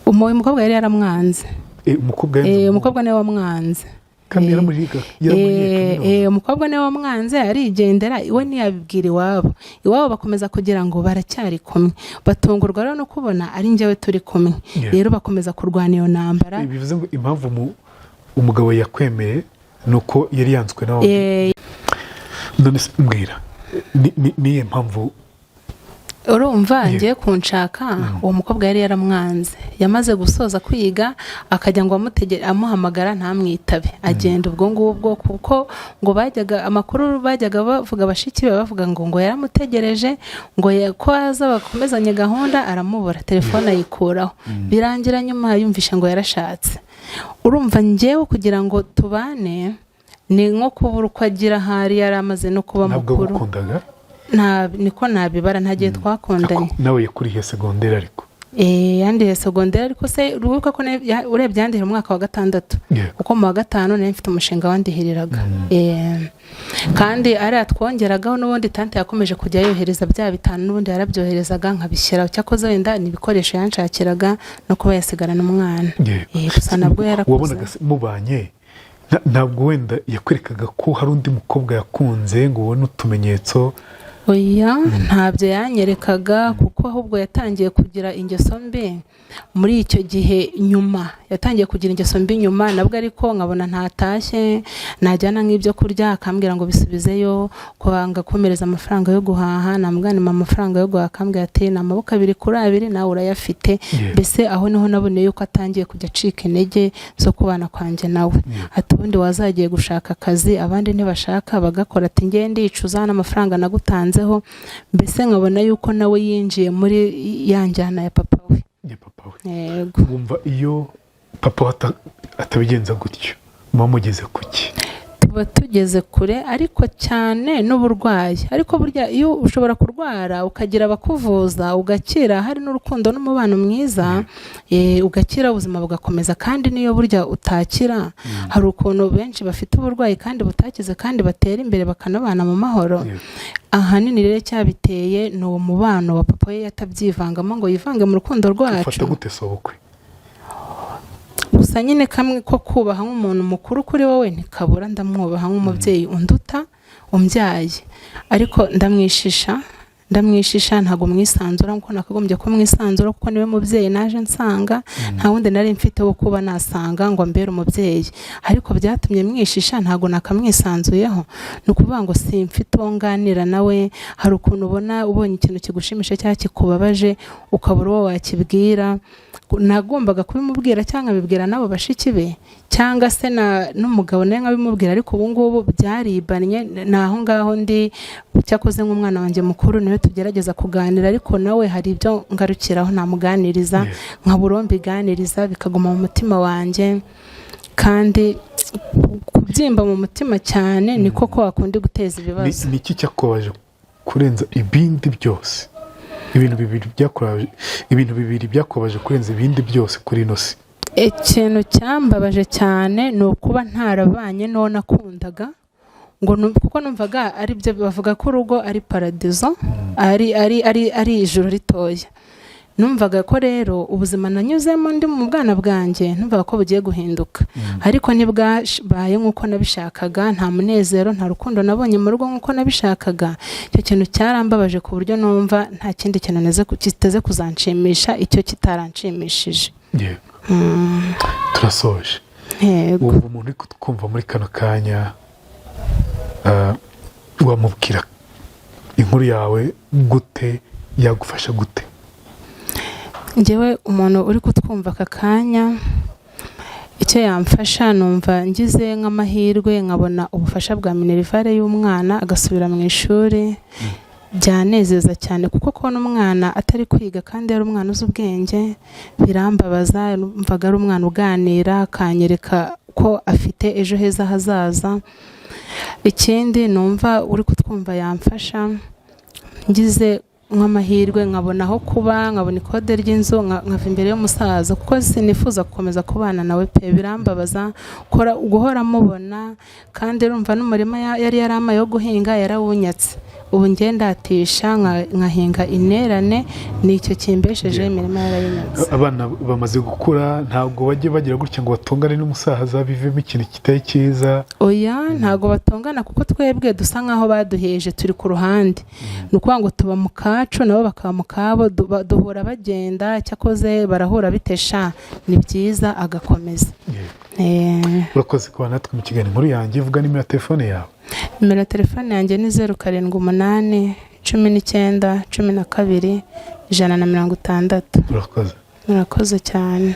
Uyu mukobwa yari yaramwanze. Umukobwa yanze umuhungu. Umukobwa niwe wamwanze. Kandi yaramurihiye kaminuza. Umukobwa niwe wamwanze, arigendera, we ntiyabibwira iwabo. Iwabo bakomeza kugira ngo baracyari kumwe, batungurwa rero no kubona ari njyewe turi kumwe. Rero bakomeza kurwana iyo ntambara. Bivuze ngo impamvu umugabo yakwemeye ni uko yari yanzwe nawe. None se mbwira, niyo mpamvu? Urumva, ngiye kunshaka, uwo mukobwa yari yaramwanze, yamaze gusoza kwiga, akajya ngo amutegere, amuhamagara ntamwitabe, agenda ubwo ngubwo, kuko ngo bajyaga amakuru bajyaga bavuga, bashiki be bavuga ngo yaramutegereje ngo ko aza bakomezanye gahunda, aramubura, telefone ayikuraho, birangira nyuma yumvishe ngo yarashatse. Urumva njyewe kugira ngo tubane ni nko kubura uko agira, ahari yari amaze no kuba Ntabwo mukuru. agukundaga? Nta, niko nabibara, nta gihe twakundanye. Nawe yakuriye segonderi ariko? Yandiye segonderi, ariko se uribuka ko urebye yandiye umwaka wa gatandatu, kuko mu wa gatanu nari mfite umushinga wandihiriraga. Kandi ariya twongeragaho n'ubundi tante yakomeje kujya yohereza bya bitanu, n'ubundi yarabyoherezaga nkabishyiraho. Cyakoze wenda ni ibikoresho yanshakiraga no kuba yasigarana umwana. Gusa nabwo yarakuze. Wabonaga se mubanye ntabwo wenda yakwerekaga ko hari undi mukobwa yakunze, ngo ubone utumenyetso? Oya, ntabyo yanyerekaga, kuko ahubwo yatangiye kugira ingeso mbi muri icyo gihe nyuma. Yatangiye kugira ingeso mbi nyuma nabwo, ariko nkabona ntatashye, najyana nk'ibyo kurya akambwira ngo bisubizeyo, kwanga komereza amafaranga yo guhaha, namubwira amafaranga yo guhaha akambwira ati ni amaboko abiri kuri abiri, nawe urayafite. Mbese aho niho naboneye yuko atangiye kujya acika intege zo kubana kwanjye nawe. Ati ubundi wazagiye gushaka akazi, abandi ntibashaka bagakora, ati ngiye ndicuza n'amafaranga nagutanzeho. Mbese nkabona yuko nawe yinjiye muri ya njyana ya papa we. Ya papa we. Yego. Wumva iyo papa we atabigenza gutyo, muba mugeze ku ki? Tuba tugeze kure, ariko cyane n'uburwayi. Ariko burya iyo ushobora kurwara ukagira abakuvuza ugakira, hari n'urukundo n'umubano mwiza, ugakira, ubuzima bugakomeza. Kandi niyo burya utakira, hari ukuntu benshi bafite uburwayi kandi butakize kandi batera imbere bakanabana mu mahoro. Ahanini rero cyabiteye ni uwo mubano wa papa we, yatabyivangamo ngo yivange mu rukundo rwacu. Ufata gute sobukwe? Gusa nyine kamwe ko kubaha nk'umuntu mukuru kuri wowe ntikabura. Ndamwubaha nk'umubyeyi unduta, umbyaye, ariko ndamwishisha, ndamwishisha, ntabwo mwisanzura nkuko nakagombye ko mwisanzura, kuko niwe mubyeyi naje nsanga, nta wundi nari mfite wo kuba nasanga ngo ambere umubyeyi. Ariko byatumye mwishisha, ntabwo nakamwisanzuyeho. Ni ukuvuga ngo simfite uwo nganira nawe. Hari ukuntu ubona ubonye ikintu kigushimisha cyangwa kikubabaje, ukabura uwo wakibwira. Nagombaga kubimubwira cyangwa nkabibwira n'abo bashiki be, cyangwa se n'umugabo nawe nkabimubwira, ariko ubu ngubu byaribannye, ni aho ngaho ndi. Cyakoze nk'umwana wanjye mukuru niwe tugerageza kuganira, ariko nawe hari ibyo ngarukiraho namuganiriza, nkabura uwo mbiganiriza, bikaguma mu mutima wanjye. Kandi kubyimba mu mutima cyane niko ko wakundi guteza ibibazo. Ni iki cyakubabaje kurenza ibindi byose? Ibintu bibiri byakubabaje kurenza ibindi byose kuri ino si? Ikintu cyambabaje cyane ni ukuba ntarabanye n'uwo nakundaga, ngo kuko numvaga ari byo bavuga ko urugo ari paradizo, ari ijuru ritoya. Numvaga ko rero ubuzima nanyuzemo ndi mu bwana bwanjye, numvaga ko bugiye guhinduka, ariko ntibwabaye nk'uko nabishakaga. Nta munezero, nta rukundo nabonye mu rugo nk'uko nabishakaga. Icyo kintu cyarambabaje ku buryo numva nta kindi kintu kiteze kuzanshimisha icyo kitaranshimishije. Yego, turasoje. Yego. Wumva umuntu uri kutwumva muri kano kanya, wamubwira inkuru yawe gute? Yagufasha gute? Njyewe umuntu uri kutwumva aka kanya, icyo yamfasha, numva ngize nk'amahirwe nkabona ubufasha bwa minerivare y'umwana agasubira mu ishuri. Byanezeza cyane, kuko kubona umwana atari kwiga kandi yari umwana uzi ubwenge birambabaza. Numvaga ari umwana uganira, akanyereka ko afite ejo heza hazaza. Ikindi numva uri kutwumva yamfasha, ngize nk'amahirwe nkabona aho kuba, nkabona ikode ry'inzu, nkava imbere y'umusaza, kuko sinifuza gukomeza kubana nawe pe. Birambabaza guhora mubona, kandi urumva n'umurima yari yarampaye wo guhinga yarawunyatse. Ubu njye ndatisha nkahinga inerane, nicyo kimbesheje, imirima yarayinyatse. Abana bamaze gukura, ntabwo bajya bagira gutya ngo batongane n'umusaza bivemo ikintu kitari cyiza? Oya, ntabwo batongana, kuko twebwe dusa nk'aho baduheje, turi ku ruhande. Ni ukuvuga ngo tuba mu kacu, nabo bakaba mu kabo. Duhura bagenda, cyakoze barahura bitesha, ni byiza, agakomeza. Urakoze kuba natwe mu kiganiro Inkuru Yanjye. Vuga nimero ya telefone yawe. Nimero ya telefone yanjye ni 0781912160. Urakoze. Murakoze cyane.